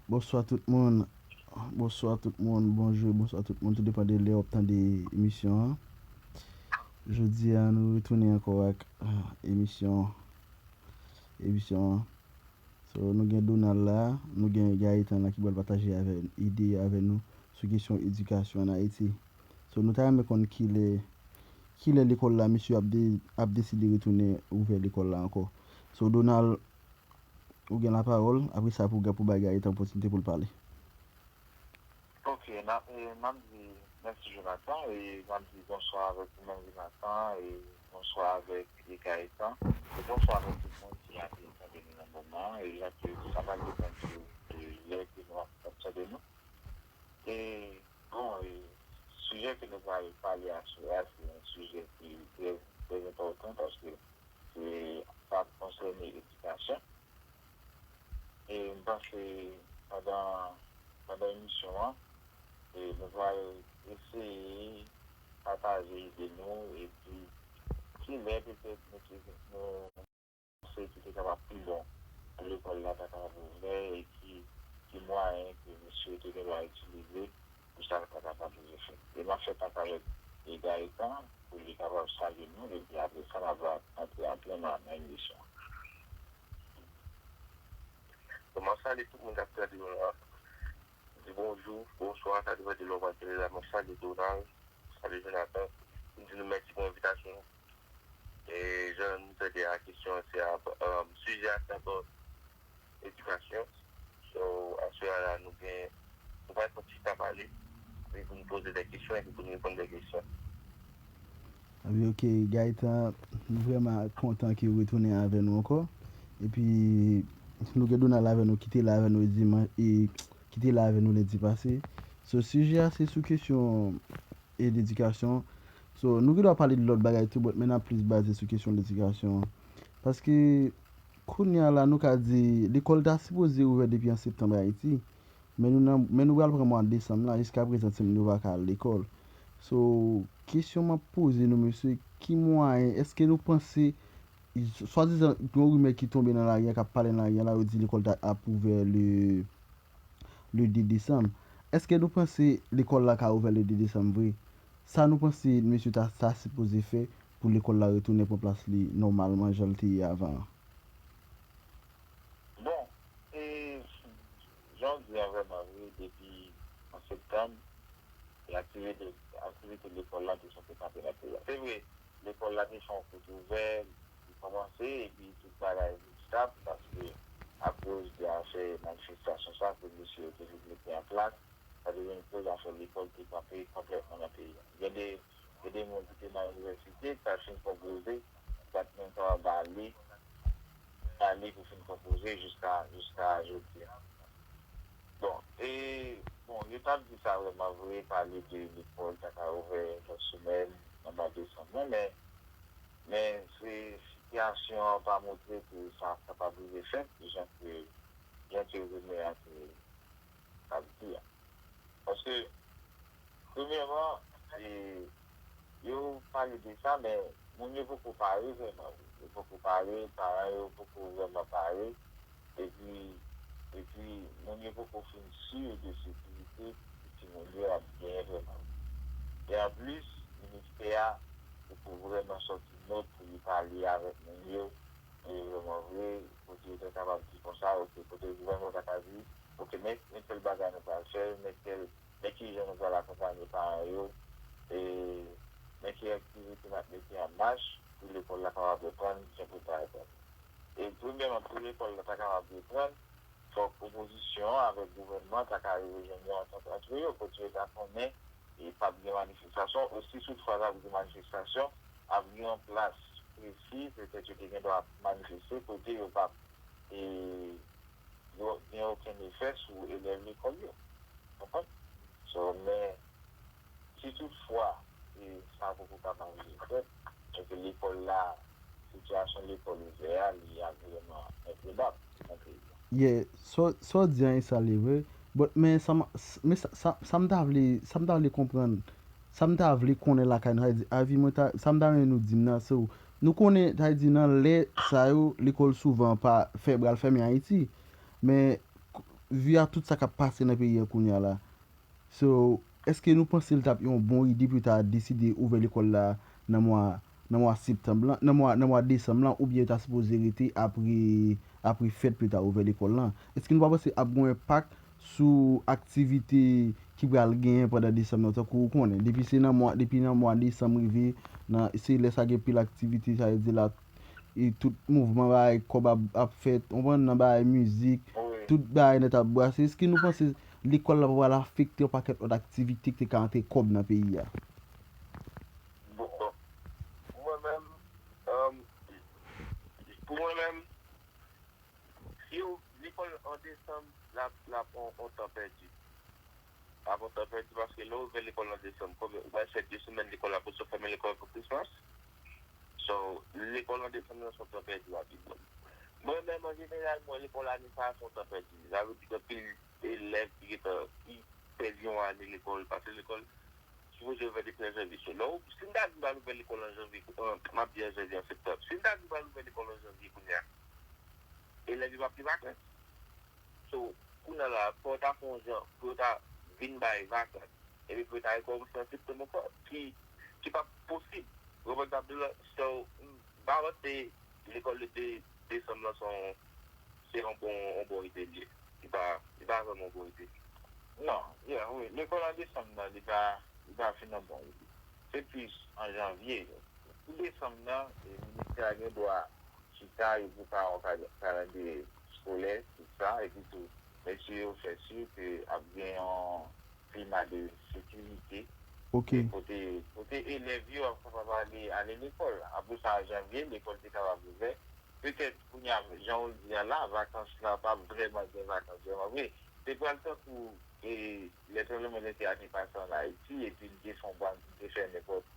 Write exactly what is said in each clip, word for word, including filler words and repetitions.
Bonswa tout moun. Bonswa tout moun. Bonjou, bonswa tout moun. Tou depann de lè w ap tande emisyon an. Jodi a, nou retounen ankò ak ah, emisyon, emisyon an. So, nou gen Donald la, nou gen Gaëtan la ki pral pataje avè, ide avè nou sou kesyon edikasyon an Ayiti. So, nou ta renmen konn kilè, kilè lekòl la, misye ap, de, ap deside retounen ouvè lekòl la ankò. So, Donald, ou gen lapawòl, apre sa pou, pou bay Gaëtan opòtinite pou l pale. Ok, n ap, e, n ap di mèsi Jonathan, e n ap di bonswa avèk ou menm Jonathan, e bonswa avèk e Gaëtan, e bonswa avèk tout moun ki ap tande nou nan moman an, e jan ke sa pral depann sou e lè ke nou ap tande nou. E bon, e sijè ke nou pral pale aswè a, se yon sijè ki trè, trè enpòtan paske se, sa konsène edikasyon. E m panse pandan, pandan emisyon an, e nou pral eseye pataje ide nou epi kilè petèt nou, nou panse ki te kapab pi bon pou lekòl la ta kapab ouvè e ki, ki mwayen ke misye te gen dwa itilize pou sa ta kapab rive fèt. E m ap fè pati avèk e Gaëtan pou li kapab salye nou epi apre sa n ap antre an plen nan, nan emisyon an. Bon, m ap salye tout moun k ap tande nou la. M di bonjou, bonswa, sa depann de lè w pral tande la. M ap salye Donald, salye Jonathan. M di nou mèsi pou envitasyon an. E jan nou tande a, kesyon an se ap, um, sijè a se about edikasyon. So, aswè a la, nou gen, nou pral fè yon ti chita pale, epi pou nou poze de kesyon, epi pou nou reponn de kesyon. Wi, ok, Gaëtan, nou vrèman kontan ke w retounen avè nou ankò. Epi, nou gen Donald avè nou ki te la avè nou dimanch, e ki te la avè nou lendi pase. So, sijè a se sou kesyon e ledikasyon. So, nou gen dwa pale de lòt bagay tou, but men n ap plis baze sou kesyon ledikasyon an. Paske, kounye a la, nou ka di, lekòl ta sipoze ouvè depi an septanm Ayiti. Men nou nan, men nou pral pran mwa desanm la, jiska prezan timoun yo pa ka al lekòl. So, kesyon m ap poze nou, mesye, ki mwayen, èske nou panse, swadizan, gen yon rimè ki tonbe nan lari a, k ap pale nan lari a la, yo di lekòl ta ap ouvè le, le de desanm. Èske nou panse lekòl la ka ouvè le de desanm vre? Sa nou panse mesye ta, ta sipoze fè pou lekòl la retounen pran plas li nòmalman jan l te ye avan an? Bon, e jan w di a vrèman vre, depi an septanm, e aktivite, aktivite lekòl la te sanse kanpe nan peyi a. Se vre, lekòl la te fè yon kout ouvè, li kòmanse, epi tout bagay vin stab, paske akoz de afè manifestasyon sa ke mesye yo te vin mete an plas, sa te vin koz afè lekòl te kanpe konplètman nan peyi a. Gen de, gen de moun ki te nan inivèsite, ki ta fin konpoze, ki pa t menm kapab ale, ale pou fin konpoze jiska, jiska jodi a. Bon, e, bon, yo t ap di sa vrèman vre, pale de lekòl ta ka ouvè lòt semèn, nan mwa desanm nan, men, men se sitiyasyon an pa montre ke sa kapab rive fèt, jan ke, jan ke rimè a te ap di a. Paske, premyèman, e, yo pale de sa, men moun yo poko pare vrèman. Yo poko pare, paran yo poko vrèman pare. Epi, epi, moun yo poko fin si de sekirite pou timoun yo ap genyen vrèman. E anplis, ministè a poko vrèman sòti nòt pou li pale avèk moun yo, e vrèman vre, kote yo ta kapab di konsa, ok, kote gouvènman ta ka di, ok, men, men tèl bagay nou pral fè, men tèl, men ki jan nou pral akonpanye paran yo, e men ki aktivite n ap mete an mach pou lekòl la kapab reprann jan pou l ta reprann. E premyèman, pou lekòl la ta kapab reprann, fòk opozisyon an avèk gouvènman ta ka rive jwenn yon antant antre yo, kote yo ta konnen e p ap gen manifestasyon, ou si toutfwa t ap gen manifestasyon, ap gen yon plas presi, petèt yo te gen dwa manifeste, kote yo p ap e, yo gen okenn efè sou elèv lekòl yo. Konprann? So, men, si toutfwa e sa poko kapab rive fèt, e ke lekòl la, sitiyasyon lekòl ouvè a, li ap vrèman enpwobab nan peyi a. Yeah, sa, sa w di an e sa li vre. But, men sa, m- s- men sa, sa, sa m ta vle, sa m ta vle konprann, sa m ta vle konnen lakay nou, sa vle di, avi mwen ta, sa m ta renmen nou di m nan, se w, nou konnen, sa vle di, nan lè sa yo, lekòl souvan pa fè, pral fèmen Ayiti. Men, k- vi a tout sa k ap pase nan peyi a kounye a la. So, èske nou panse l t ap yon bon ide pou yo ta deside ouvè lekòl la nan mwa, nan mwa septanm lan, nan mwa, nan mwa desanm lan, oubyen yo ta sipoze rete apre, apre fèt pou yo ta ouvè lekòl lan? Èske nou pa panse ap gen yon enpak sou aktivite ki pral genyen pandan desanm nan? Tankou ou konnen, depi se nan mwa, depi nan mwa desanm rive, nan, se lè sa gen pil aktivite, sa vle di la, e tout mouvman bagay kòb ap, ap fèt, ou konprann, nan bagay mizik, tout bagay nèt ap brase. Èske nou panse lekòl la pa pral afekte yon pakèt lòt aktivite ki te ka antre kòb nan peyi a? Bon, bon. Pou mwen menm, um, pou mwen menm, si yo, lekòl an desanm, l ap, l ap on, on tan pèdi. L ap on tan pèdi paske lè w ouvè lekòl an desanm, konbyen, ou pral fè de semèn lekòl la, pou w fèmen lekòl pou Christmas. So, lekòl an desanm nan se yon tan pèdi rapidman. Mwen menm, an jeneral, mwen, lekòl ane sa a se yon tan pèdi. Sa vle di gen anpil elèv ki gentan, ki pèdi yon ane lekòl, paske lekòl sipoze ouvè depi an janvye. So, lè w, si m ta di m pral ouvè lekòl an janvye, an, m ap di an janvye, an septanm. Si m ta di m pral ouvè lekòl an janvye kounye a, elèv yo p ap gen vakans. So, kounye a la, fò w ta fè yon jan pou yo ta vin bay vakans. Epi pou yo ta rekòmanse an septanm ankò, ki, ki p ap posib. Ou konprann sa m ap di w la? So, m pa panse lekòl de, de, desanm lan se yon, se yon bon, yon bon ide l ye. Li pa, li pa vrèman yon bon ide. Non, yeah, wi, lekòl an desanm nan, li pa, li pa fin yon bon ide. Se plis an janvye. Pou desanm nan, e, ministè a gen dwa chita, yo prepare yon kal-, kalandriye eskolè, tout sa, epi tou, mesye yo fè si ke ap gen yon klima de sekirite, Ok. e kote, kote elèv yo ap kapab ale, ale lekòl. Apre sa, an janvye, lekòl te kapab ouvè. Petèt, kounye a, jan w di a la, vakans la, pa vrèman gen vakans vrèman vre. Se pral tankou, e, lè tranblemanntè a te pase ann Ayiti, epi l te fè yon bal, li te fè nenpòt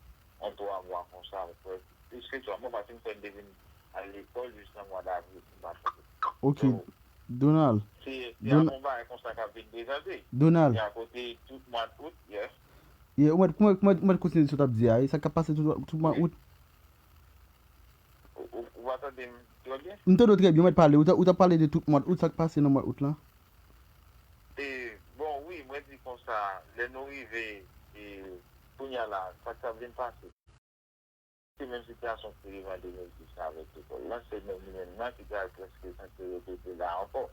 yon twa mwa konsa, m kwè, plis ke twa mwa, paske m kwè m te vin al lekòl jis nan mwa davril, si m pa twonpe. Ok. So, Donald. Se, se ap yon bagay konsa k ap vin prezante. Donald. E akote tout mwa d out, yes. Yeah, ou mèt, ou mèt, ou mèt, ou mèt kontinye sou w t ap di a, e sa k ap pase tout, tout mwa out? Ou, ou, ou pa tande m trè byen? M tande w trè byen, ou mèt pale. Ou t, ou t ap pale de tout mwa d out, sa k pase nan mwa d out lan? E, bon, wi, mwen di konsa, lè nou rive, e, kounye a la, sa k ap vin pase? Se menm sitiyasyon ki te rive an de mil dis la avèk lekòl lan, se menm li menm nan ki pral prèske sanse repete la ankò.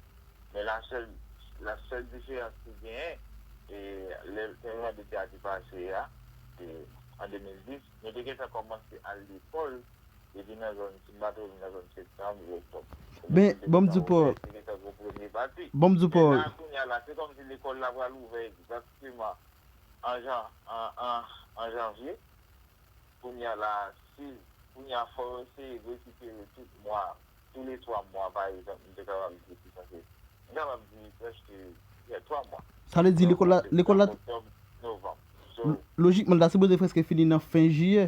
Men la sèl, la sèl diferans ki genyen, e, lè tranblemanntè a te pase a, e, an de mil dis, nou te gentan kòmanse al lekòl depi nan zòn, si m pa twonpe m, nan zòn septanm, oktòb. Men, ban m di w, Paul. Te gentan gen premye pati. Ban m di w, Paul. Men la, kounye a la, se kòmsi lekòl la pral ouvè egzakteman an jan, an, an, an janvye. Kounye a la, si, kounye a, fò yo eseye rekipere tout mwa, tou le twa mwa, pa egzanp, m te kapab di ki sanse, m kapab di prèske, yeah, twa mwa. Sa vle di lekòl la, lekòl la, Oktòb, novanm. So, lo-, lojikman, l ta sipoze prèske fini nan fen jiyè.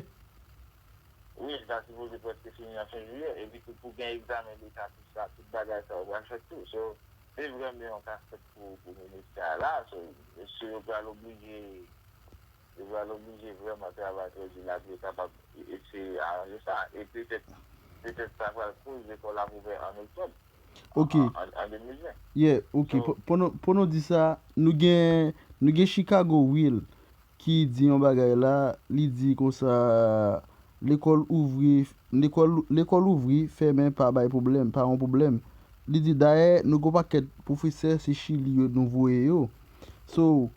Wi, l ta sipoze prèske fini nan fen jiyè. Epi tou, pou gen egzamen leta, tout sa, tout bagay sa yo pral fèt tou. So, se vrèman yon kasyèt pou, pou ministè a la. So, mesye yo pral oblije, yo pral oblije vrèman travay trè di la pou yo kapab eseye aranje sa. E petèt, petèt sa pral koz lekòl ap ouvè an oktòb. Ok. An, an, an de mil ven. Yeah, ok. So, Pou, pou nou, pou nou di sa, nou gen, nou gen Chicago Will ki di yon bagay la, li di konsa, lekòl ouvri, lekòl, lekòl ouvri, fèmen pa bay pwoblèm, pa yon pwoblèm. Li di dayè, nou gon pakèt pwofesè se Chili yo nou voye yo. So,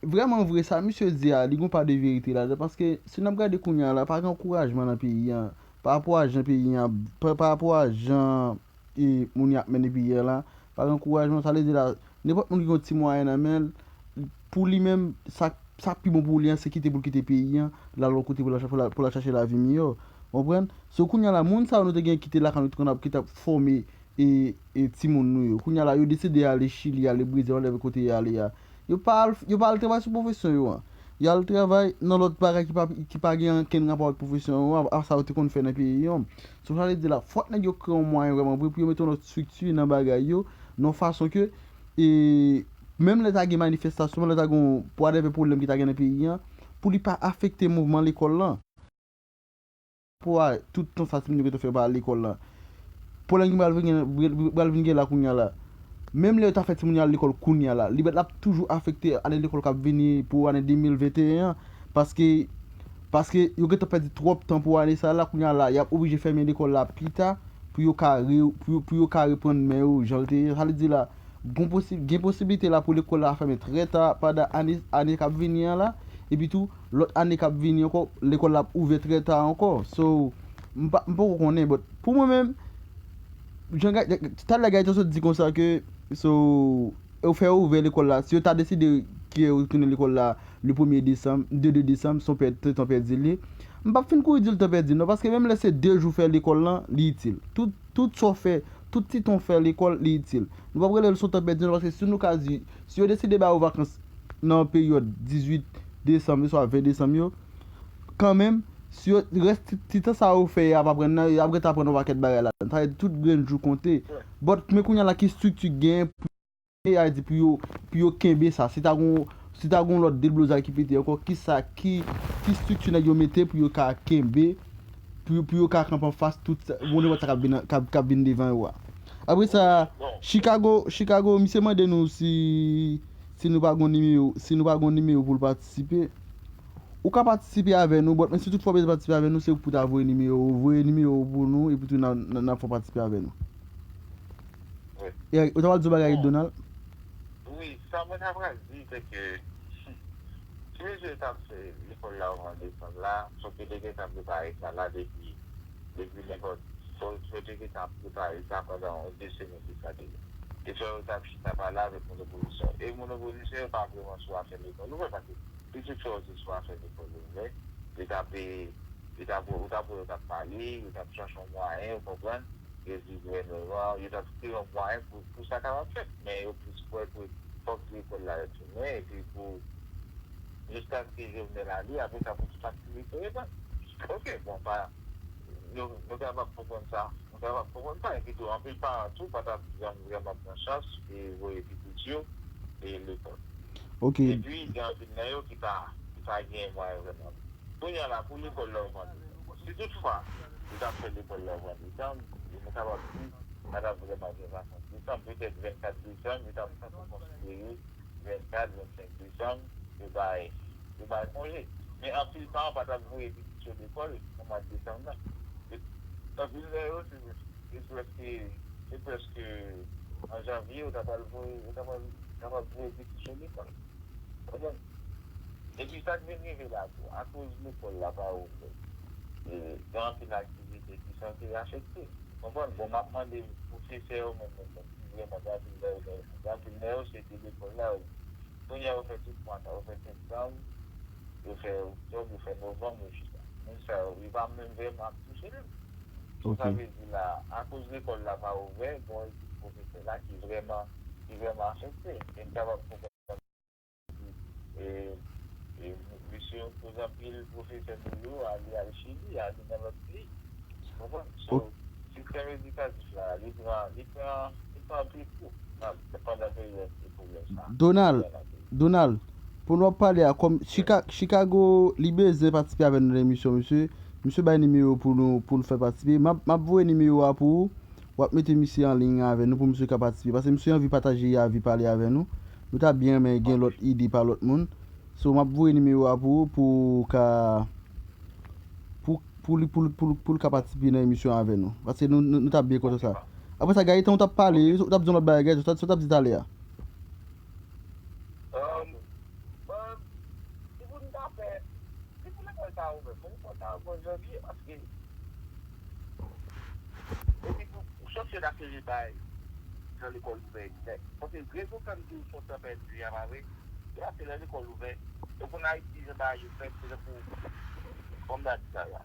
vrèman vre, sa misye di a, li gon pa de verite ladan, paske si n ap gade kounye a la, pa gen ankourajman nan peyi a, pa rapò a jan peyi a, pa, pa rapò a jan, e, moun yo ap mennen peyi a la, pa gen ankourajman, sa vle di la, nenpòt moun ki gen yon ti mwayen nan men l, pou li menm, sa, sa pi bon pou li an, se kite pou l kite peyi a, l al yon kote pou l al cha-, pou l al, pou l al chache lavi miyò. Ou konprann? So, kounye a la, moun sa yo nou te gen ki te lakay nou, ki t konn ap, ki t ap fòme e, e timoun nou yo. Kounye a la, yo deside ale Chili, ale Brezil, whatever kote yo ale a. Yo pa al, yo pa al travay sou pwofesyon yo an. Yo al travay nan lòt bagay ki pa, ki pa gen ankenn rapò ak pwofesyon yo an, a sa yo te konn fè nan peyi yo. So, sa vle di la, fòk nèg yo kreye yon mwayen vrèman vre pou yo mete yon lòt estrikti nan bagay yo, nan yon fason ke, e, menm lè ta gen manifestasyon, menm lè ta gen yon whatever pwoblèm ki ta gen nan peyi an, pou li pa afekte mouvman lekòl lan. Pou a, tout tan sa timoun yo gentan fè pa al lekòl la. Pwoblèm ki pral vin gen, pral vin gen la kounye a la. menm lè yo ta fè timoun yo al lekòl kounye a la, li mèt l ap toujou afekte ane lekòl k ap vini pou ane de mil venteyen an, paske, paske yo gentan pèdi twòp tan pou ane sa la, kounye a la, y ap oblije fèmen lekòl la pita pou yo ka re, pou, pou yo ka reprann men yo jan l te ye. Sa vle di la, gon posi-, gen posiblite la pou lekòl la fèmen trè ta pandan ane, ane k ap vini an la, epi tou, lòt ane k ap vini ankò, lekòl la ap ouvè trè ta ankò. So, m pa, m poko konnen, but pou mwen menm, jan Ga-, talè Gaëtan sot di konsa ke, so, yo fè yo ouvè lekòl la. Si yo ta deside ke yo tounen lekòl la le premye desanm, de de desanm, si on pè-, si tan pèdi li, m p ap fin kouri di l tan pèdi non, paske menm lè se de jou fè lekòl lan, li itil. Tout, tout sa w fè, tout ti tan w fè lekòl, li itil. Nou p ap rele l se on tan pèdi non, paske si nou ka di, si yo deside ba yo vakans nan peryòd dizuit desanm yo, swa ven desanm yo, kanmenm, si yo, rès ti, ti tan sa yo fè y ap aprann nan, y ap ret aprann yon pakèt bagay ladan. Sa vle di tout grenn jou konte. But, men kounye a la, ki estrikti gen pou, a di pou yo, pou yo kenbe sa? Si ta gon, si ta gon lòt deblozay ki pete ankò, ki sa, ki, ki estrikti nèg yo mete pou yo ka kenbe, pou, pou yo ka kanpe anfas tout sa, bon, nenpòt sa k ap vin, k ap, k ap vin devan yo a? Apre sa, Chicago, Chicago, misye mande nou si, si nou pa gon nimewo, si nou pa gon nimewo pou l patisipe. Ou ka patisipe avè nou, but, men si toutfwa w bezwen patisipe avè nou, se ou ki pou ta voye nimewo w, voye nimewo w pou nou, epi tou n a, n a, n a fè w patisipe avè nou. Wi. E, ou ta pral di yon bagay, Donald? Wi, sa mwen ta pral di, se ke, si mesye t ap fè lekòl la anvan desanm la, fòk yo te gentan prepare sa la depi, depi nenpòt, fòk yo te gentan prepare sa pandan yon de semèn, se sa te ye. E fè yo t ap chita pale avèk moun opozisyon. E moun opozisyon yo pa vrèman sou afè lekòl, ou wè, paske si toutfwa yo te sou afè lekòl ouvè, yo t ap, yo t ap, ou t ap wè yo t ap pale, yo t ap chache yon mwayen, ou konprann, yo di gouvènman an, yo t ap kreye yon mwayen pou, pou sa kapab fèt. Men yo plis kwè ke fòk lekòl la retounen, epi pou, jiskaske Jovenel ale, apre sa pou tout aktivite reprann. Ok, bon, pa, nou, nou kapab konprann sa. Nou kapab konprann sa. Epi tou, anpil paran tou pa t ap janm vrèman pran chans e voye pitit yo e lekòl. Ok. Epi, gen anpil nan yo ki pa, ki pa gen mwayen vrèman. Kounye a la, pou lekòl la, ou konn, si toutfwa, yo t ap fè lekòl la, ou konn, desanm, nou kapab di, pa t ap vrèman gen vakans desanm, petèt vennkat desanm, yo t ap tankou konsidere vennkat, vennsenk desanm, yo bay, yo bay konje. Men anpil paran pa t ap voye pitit yo lekòl nan mwa desanm nan. Anpil nan yo, se, se prèske, se prèske an janvye, yo ta pral voye, yo ta pral, ta pral voye pitit yo lekòl. Konprann? Epi sa k vin rive la tou, akoz lekòl la pa ouvè, e, gen anpil aktivite ki sanse afekte. Konprann? Bon, m ap mande pwofesè yo menm, menm, menm, ki vrèman gen anpil nan yo, gen anpil nan yo, se de lekòl la yo. Kounye a, yo fè tout mwa sa, yo fè septanm, yo fè oktòb, yo fè novanm, yo chita. Moun sa yo, yo pa menm vrèman ap touche menm. So, sa vle di la, akoz lekòl la pa ouvè, gen yon ekip pwofesè la ki vrèman, ki vrèman afekte. E m kapab konprann, e, e, misye, koz anpil pwofesè nou yo ale, al Chili, ale nan lòt peyi. Konprann? So, sistèm edikatif la, li pran, li pran, li pran anpil kou nan, pandan peryòd de pwoblèm sa a. Donald, Donald, pou nou ap pale a, kòm Chica-, Chicago, li bezwen patisipe avè nou nan emisyon, misye. Misye bay nimewo pou nou, pou nou fè patisipe. M ap, m ap voye nimewo a pou ou. W ap mete misye an liy avè nou pou misye ka patisipe. Paske misye anvi pataje avi pa li avè nou. Nou ta byen renmen gen lòt ide pa lòt moun. So, m ap voye nimewo a pou ou, pou ou ka, pou, pou li, pou, pou, pou l ka patisipe nan emisyon avè nou. Paske nou, nou, nou ta byen kontan sa. Apre sa, Gaëtan, ou t ap pale, ou t ap di yon lòt bagay, Gaëtan, sa, sa w t ap di talè a? Um, um, si pou nou ta fè, si pou lekòl ta ouvè, fò lekòl ta ouvè an janvye, paske epi pou, pou chanpyona seri bay jan lekòl ouvè nèt. Paske rezon sa m di w se yon tan pèdi a, pa vre? Se paske lè lekòl ouvè, yo konn Ayiti, jan bagay yo fèt, se tankou, kòm m ta di sa la.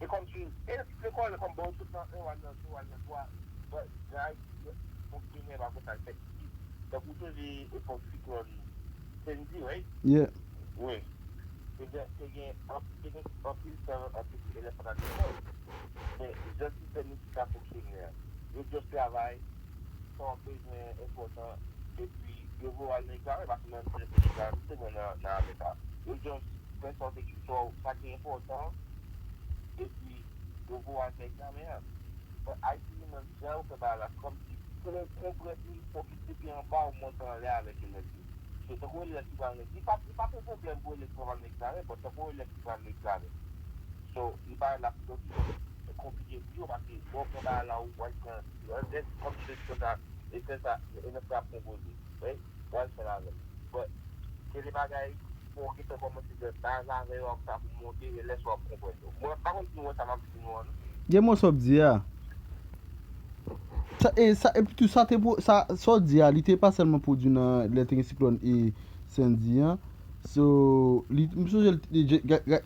E kòmsi, e lekòl, kòm bon, tout nan en, w al nan de, w al nan twa, bon, jan Ayiti fonksyone, pa konn sa k fèt isit. Tankou w sonje epòk siklòn Sandy, right? Yeah. Wi. Te gen, te gen anp-, te gen anpil tan, anpil elèv pa t al lekòl. Men, jan sistèm isit la fonksyone a, yo just travay, sa w bezwen enpòtan, epi yo voye w al nan egzamen, paske mwen menm, egzamen, se mwen nan, nan afè sa. Yo just fè sa w te, sa w, sa ki enpòtan, epi yo voye w al fè egzamen an. But Ayiti li menm, jan yo fè bagay la, kòmsi Pou w konprann li, fòk li depi anba ou monte anlè avèk elèv yo. So, tankou elèv ki pral nan, li pa, li pa gen pwoblèm pou elèv ki pral nan egzamen, but tankou elèv ki pral nan egzamen. So, li pa la, donk, li konplike pou yo, paske lè w pran bagay la, ou pral pran, lè, kòm se konsa, e se sa, e nan sa ap konpoze. Wi, w al fè l avè l. But, se de bagay, fò w gentan kòmanse fè baz avè yo ak sa pou monte, e lè sa w ap konprann yo. Mwen, pa konn si nou wè sa m ap di nou an, non. Gen mò sa w ap di a. Sa, e, sa, epi tou, sa te pwo-, sa, sa w di a, li te pa sèlman pwodui nan lè te gen siklòn e Sandy an. So, li, m sonje l, e,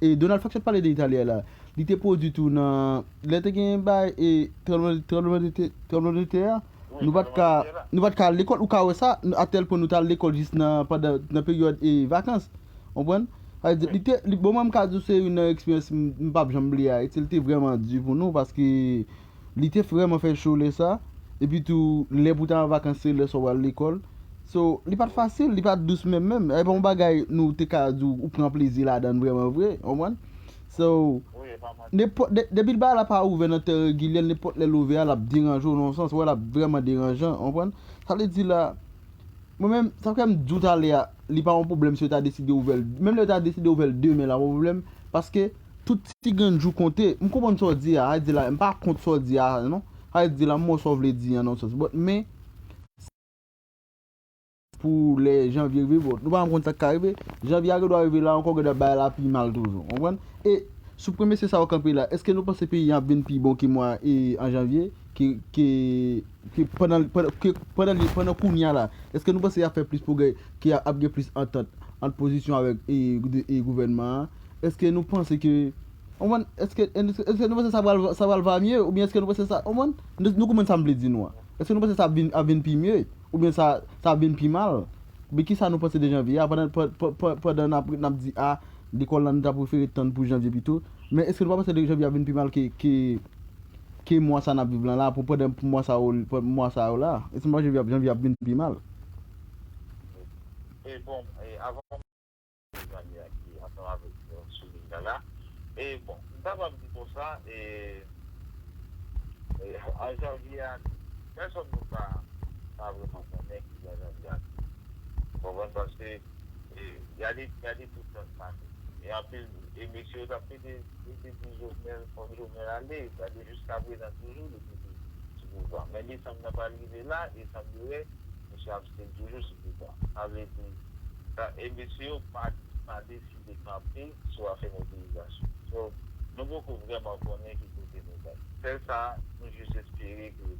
e, Donald Fox te pale de Itali a la. Li te pwodui tou nan, lè te gen bay, e, tranblemanntè, tranblemanntè a. Nou pa t ka, nou pa t ka al lekòl, ou ka wè sa, atèl pwen nou t al lekòl jis nan, pandan, nan peryòd, e, vakans. Konprann? Sa vle di, li te, li, bon, mwen, m ka di w se youn nan eksperyans m, m p ap janm bliye a, e li te vrèman di pou nou, paske li te vrèman fè cho lè sa, epi tou, lè pou w t al an vakans, se lè sa w al lekòl. So, li pa t fasil, li pa t dous menm, menm. E pa yon bagay nou te ka di w, ou pran plezi ladan l vrèman vre, konprann? So, nenpòt, de-, depi l bagay la pa ouvè nan tan regilye, nenpòt lè l ouvè a, l ap deranje w nan yon sans, wè, l ap vrèman deranjan, konprann? Sa vle di la, mwen menm, sa fè m di w talè a, li pa yon pwoblèm si yo ta deside ouvè l. Menm lè yo ta deside ouvè l demen la, pa yon pwoblèm, paske tout ti grenn jou konte. M konprann sa w di a, sa vle di la, m pa kont sa w di a, non. Sa vle di la, m wè sa w vle di an nan yon sans. But, men, pou lè janvye rive, bon, nou pa janm konn sa k ka rive. Janvye a gendwa rive la ankò, gendwa bagay la pi mal toujou. Konprann? E sou premye se sa w kanpe la, èske nou panse peyi an ap vin pi bon ke mwa, e, an janvye, ke, ke, ke pandan, pandan, ke pandan li, pandan kounye a la? Èske nou panse y ap fè plis pwogrè, ke ap gen plis antant ant pozisyon avèk, e, de, e, gouvènman an? Èske nou panse ke, konprann, èske, èske nou panse sa pral, sa pral va mye? Oubyen èske nou panse sa, konprann? Nou, nou konprann sa m vle di nou an. Èske nou panse sa ap vin, ap vin pi mye? Oubyen sa, sa ap vin pi mal? Men kisa nou panse de janvye a? Pandan, pa-, pa-, pa-, pandan n ap, n ap di, a, lekòl la, nou ta prefere tann pou janvye pito. Men èske nou pa panse de janvye ap vin pi mal ke, ke, ke mwa sa n ap viv lan la, pou pandan, pou mwa sa yo, pou mwa sa yo la? Èske nou pa janvye ap, janvye ap vin pi mal? E bon, e avan zanmi a ki ansanm avèk nou sou liy la la. E bon, m ta kapab di konsa, e, e, an janvye a, pèsòn nou pa, pa vrèman konnen kijan janvye a. Konprann? Paske, e, gade, gade tout tan k pase. E anpil, e mesye yo t ap mete, mete di Jovenel, fòk Jovenel ale. Gade jiskaprezan toujou, li toujou sou pouvwa. Men li sanble pa rive la, e sanble misye ap still toujou sou pouvwa. Sa vle di, sa, e mesye yo pa, pa deside kanpe sou afè mobilizasyon. So, nou poko vrèman konnen ki kote nou pral. Sèl sa, nou jis espere ke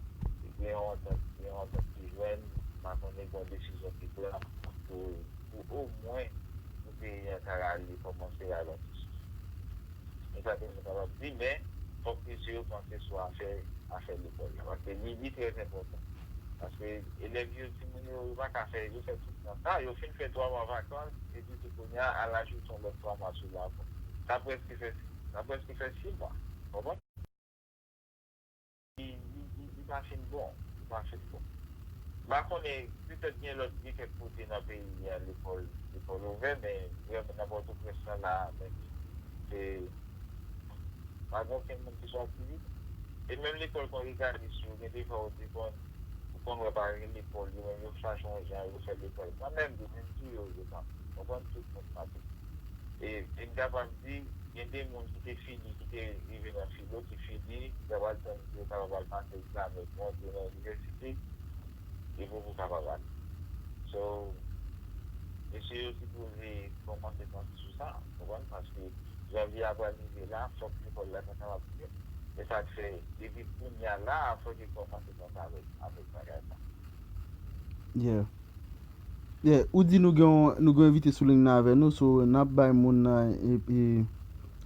gen yon antant, gen yon antant ki jwenn, pa konnen gen yon desizyon ki pran pou, pou omwen pou peyi an ka rale, kòmanse rale yon ti souf. Men sa ke nou kapab di, men fòk mesye yo panse sou afè, afè lekòl la, paske li, li trè enpòtan. Paske elèv yo, timoun yo, yo pa ka fè, yo fè tout tan sa, yo fin fè twa mwa vakans, epi tou kounye a, al ajoute yon lòt twa mwa sou la ankò. Sa prèske fè, sa prèske fè sis mwa. Konprann? Li, li, li, li pa fin bon. Li pa fin bon. M pa konnen, petèt gen lòt, gen kèk kote nan peyi a, lekòl, lekòl ouvè, men vrèman nan Pòtoprens lan la, menm, se pa gen okenn moun ki sou aktivite. E menm lekòl kongreganis yo, gen de fwa ou te konn, ou konn wè pa gen lekòl, yo menm yo chache yon jan, yo fè lekòl. Mwen menm, yo menm tou, yo, yo pa konprann tout moun maten. E, e m kapab di, gen de moun ki te fini, ki te rive nan filo, ki fini, ki ta pral tann pou yo kapab al pase egzamen pou antre nan inivèsite, yo poko kapab ale. So, mesye yo sipoze kòmanse panse sou sa, konprann? Paske janvye a pral rive la, fòk lekòl la ta kapab ouvè. E sa k fè, depi kounye a la, fòk yo kòmanse panse avèk, avèk bagay sa. Yeah. Yeah, ou di nou gen yon, nou gen yon envite sou liy nan avè nou, so n ap bay moun nan, e, e,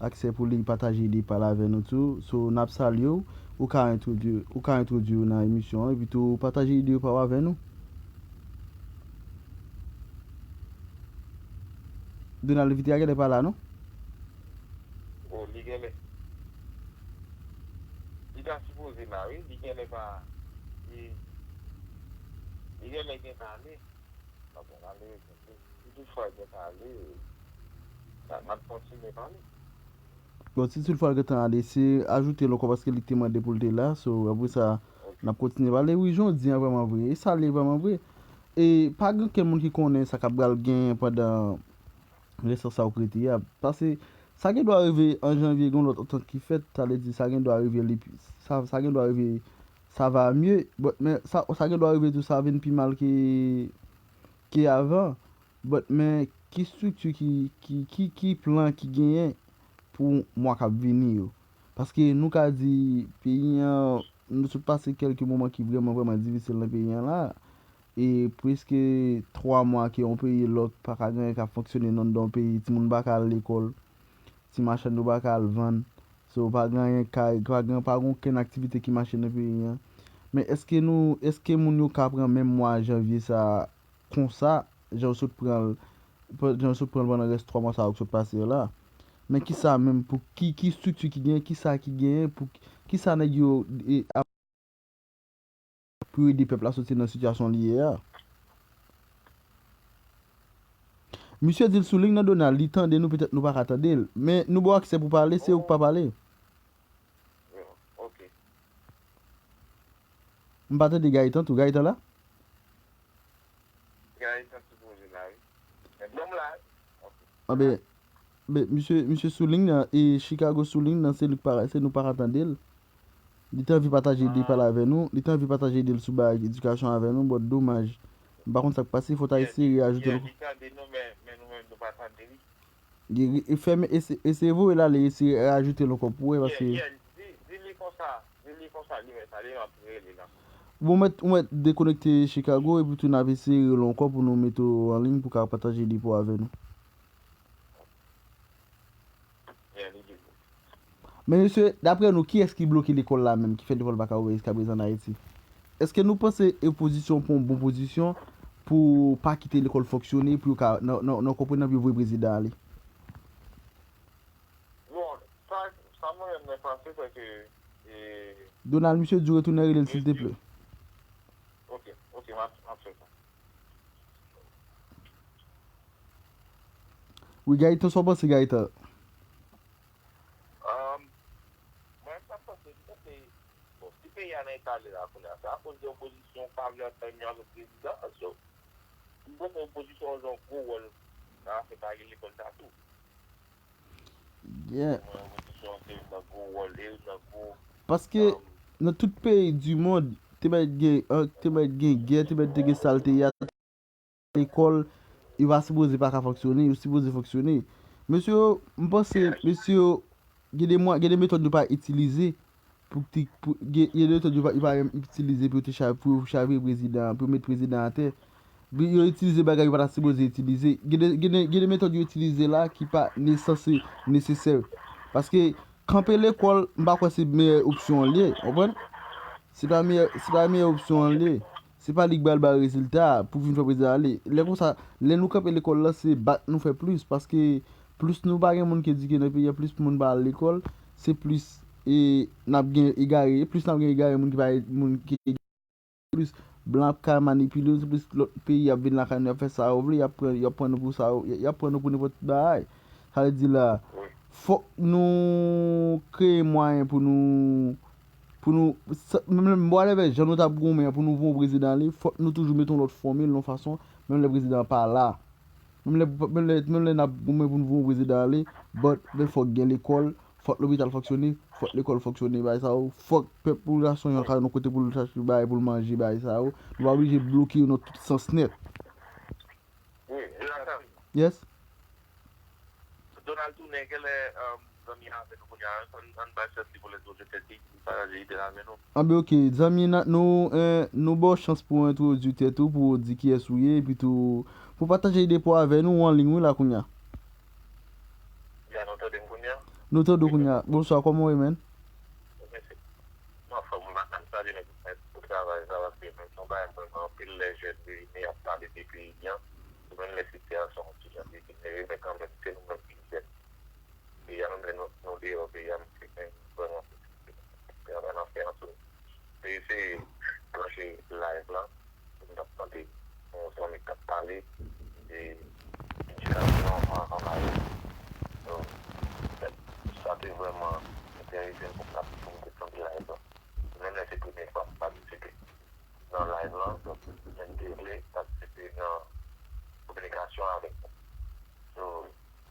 aksè pou li pataje ide pa l avè nou tou. So n ap salye w, ou ka entwodui, ou ka entwodui w nan emisyon an, epi tou pataje ide pa w avè nou. Donald Vite a genlè pa la, non? Bon, li genlè, li ta sipoze la, wi, li genlè pa, li, li genlè gentan ale. A bon, malerezman, si toutfwa l gentan ale, n a, n ap kontinye pale. Bon, si toutfwa l gentan ale, se ajoute l ankò paske li te mande pou l te la. So, apre sa, N ap kontinye pale. Wi, jan w di an vrèman vre. E sa li vrèman vre. E pa gen okenn moun ki konnen sa k ap pral genyen pandan restan sa w k rete a. Paske sa gen dwa rive an janvye, gen lòt antant ki fèt, sa vle di sa gen dwa rive li pi, sa, sa gen dwa rive, sa va mye, but, men sa, sa gen dwa rive tou, sa vin pi mal ke, ke avan. But, men ki estrikti ki, ki, ki, ki plan ki genyen pou mwa k ap vini yo? Paske nou ka di peyi an, nou sot pase kèlke moman ki vrèman, vrèman difisil nan peyi an la. E prèske twa mwa ke yon peyi lòk pa ka gen anyen k ap fonksyone nan anndan yon peyi, timoun pa ka al lekòl, ti machann yo pa ka al vann, so pa gen anyen k ka, pa gen, pa gen okenn aktivite ki mache nan peyi an. Men èske nou, èske moun yo ka pran menm mwa janvye sa a konsa, jan yo sot pran l, jan yo sot pran l pandan rès twa mwa sa yo k sot pase yo la? Men kisa menm, pou ki, ki estrikti ki genyen, kisa ki genyen, pou kisa nèg yo, e, ap pou ede pèp la soti nan sitiyasyon li ye a? Misye di l sou liy nan, Donald, li tande nou, petèt nou pa ka tande l. Men nou ba w aksè pou pale, se ou k pa pale. Ok. M pa tande Gaëtan tou. Gaëtan la? Gaëtan sipoze la, wi. Men bon, m la, wi. Ok. Anben, men misye, misye sou liy nan, e Chicago sou liy nan, se li k pa, se nou pa ka tande l. Li te anvi pataje ide pale avè nou, li te anvi pataje ide l sou bagay edikasyon avè nou, but domaj. M pa konn sa k pase, fò w ta eseye ajoute l. Li tande nou, men, men nou menm nou pa tande li. Li, li, e fèmen, ese-, eseye voye l ale, eseye ajoute l ankò pou wè, paske. Yeah, yeah, di, di li konsa, di li konsa, li menm, sa li menm ap rele la. Bon, ou mèt, ou mèt dekonekte Chicago, epi tou n ap eseye rele w ankò pou nou mete w an liy pou w ka pataje ide pa w avè nou. Yeah, li di. Men mesye, daprè nou, kiyès ki bloke lekòl la menm, ki fè lekòl pa ka ouvè jiskaprezan an Ayiti? Èske nou panse opozisyon pran yon bon pozisyon pou pa kite lekòl fonksyone, pou yo ka, nan, nan, nan konprann, pou yo voye prezidan ale? Bon, sa, sa mwen menm mwen panse, se ke, e, Donald, misye di w retounen rele l, silteple. Ok, ok, m ap, m ap fè sa. Wi, Gaëtan, sa w panse, Gaëtan? Um, mwen, sa m panse, m panse, bon, si peyi a nan eta li la kounye a, se akoz de opozisyon pa vle antann yo avèk prezidan an, so, m panse opozisyon jwe yon gwo wòl nan afè bagay lekòl sa tou. Yeah. Mwen, opozisyon se youn nan gwo wòl, e youn nan gwo, Paske nan tout peyi di mond, te mèt gen, an, te mèt gen gè, te mèt te gen salteyat, lekòl, yo pa sipoze pa ka fonksyone, yo sipoze fonksyone. Mesye yo, m panse, mesye yo, gen de mwa, gen de metòd yo pa itilize, pou ti, pou, gen, gen de metòd yo pa, yo pa menm itilize pou yo te cha-, pou yo chavire prezidan an, pou yo met prezidan an atè. Yo itilize bagay yo pa ta sipoze itilize. Gen de, gen de, gen de metòd yo itilize la ki pa nesanse, nesesè. Paske kanpe lekòl, m pa kwè se meyè opsyon an li ye, w konprann? Se pa meyè, se pa meyè opsyon an li ye. Se pa li k pral bay rezilta pou vin fè prezidan ale. Lè konsa, lè nou kanpe lekòl la, se bat nou fè plis, paske plis nou pa gen moun ki edike nan peyi a, plis moun pa al lekòl, se plis, e, n ap gen egare, plis n ap gen egare moun ki pa, moun ki plis blan ap ka manipile nou, se plis lòt peyi ap vin lakay nou, y ap fè sa yo vle, y ap pran, y ap pran nou pou sa yo, y ap pran nou pou nenpòt bagay. Sa vle di la, fòk nou kreye mwayen pou nou, pou nou, sa, menm lè, whatever, jan nou t ap goumen an pou nou voye yon prezidan ale, fòk nou toujou mete yon lòt fòmil, yon fason, menm lè prezidan an pa la. Menm lè, menm lè, menm lè n ap goumen pou n voye yon prezidan ale, but, men fòk gen lekòl, fòk lopital fonksyone, fòk lekòl fonksyone, bagay sa yo, fòk pèp, popilasyon an ka yon kote pou l chache bagay pou l manje, bagay sa yo. Nou pa oblije bloke yo nan tout sans nèt. Wi, Jonathan. Yes. Donald tounen, genlè, um, zanmi an avè nou kounye a, ann, ann bay chans li pou l entwodui tèt li, pou l pataje ide l avè nou. Anben, ok, zanmi, nou, eh, nou ba w chans pou w entwodui tèt ou, pou w di kiyès ou ye, epi tou, pou w pataje ide pa w avè nou, ou anliy wi la kounye a. Ya, nou tande m kounye a? Nou tande w kounye a. Bonswa, kòman w ye, man? Mèsi. M anfòm, m pa ka salye nèg pou travay sa, paske menm se yon bagay m renmen anpil, lè jèn reyini ap pale de peyi an, menm lè sitiyasyon an ti jan dejenere, men kanmenm, se nou menm ki jèn. Peyi a, menm lè nou, nou deyò peyi a, m te gen vrèman travay nan fè an tou. M te eseye branche live la, m t ap tande yon zanmi k ap pale de edikasyon an, an Ayiti. Donk, sa te vrèman enterese m. lan, donk, M T vle patisipe nan kominikasyon avèk nou. So,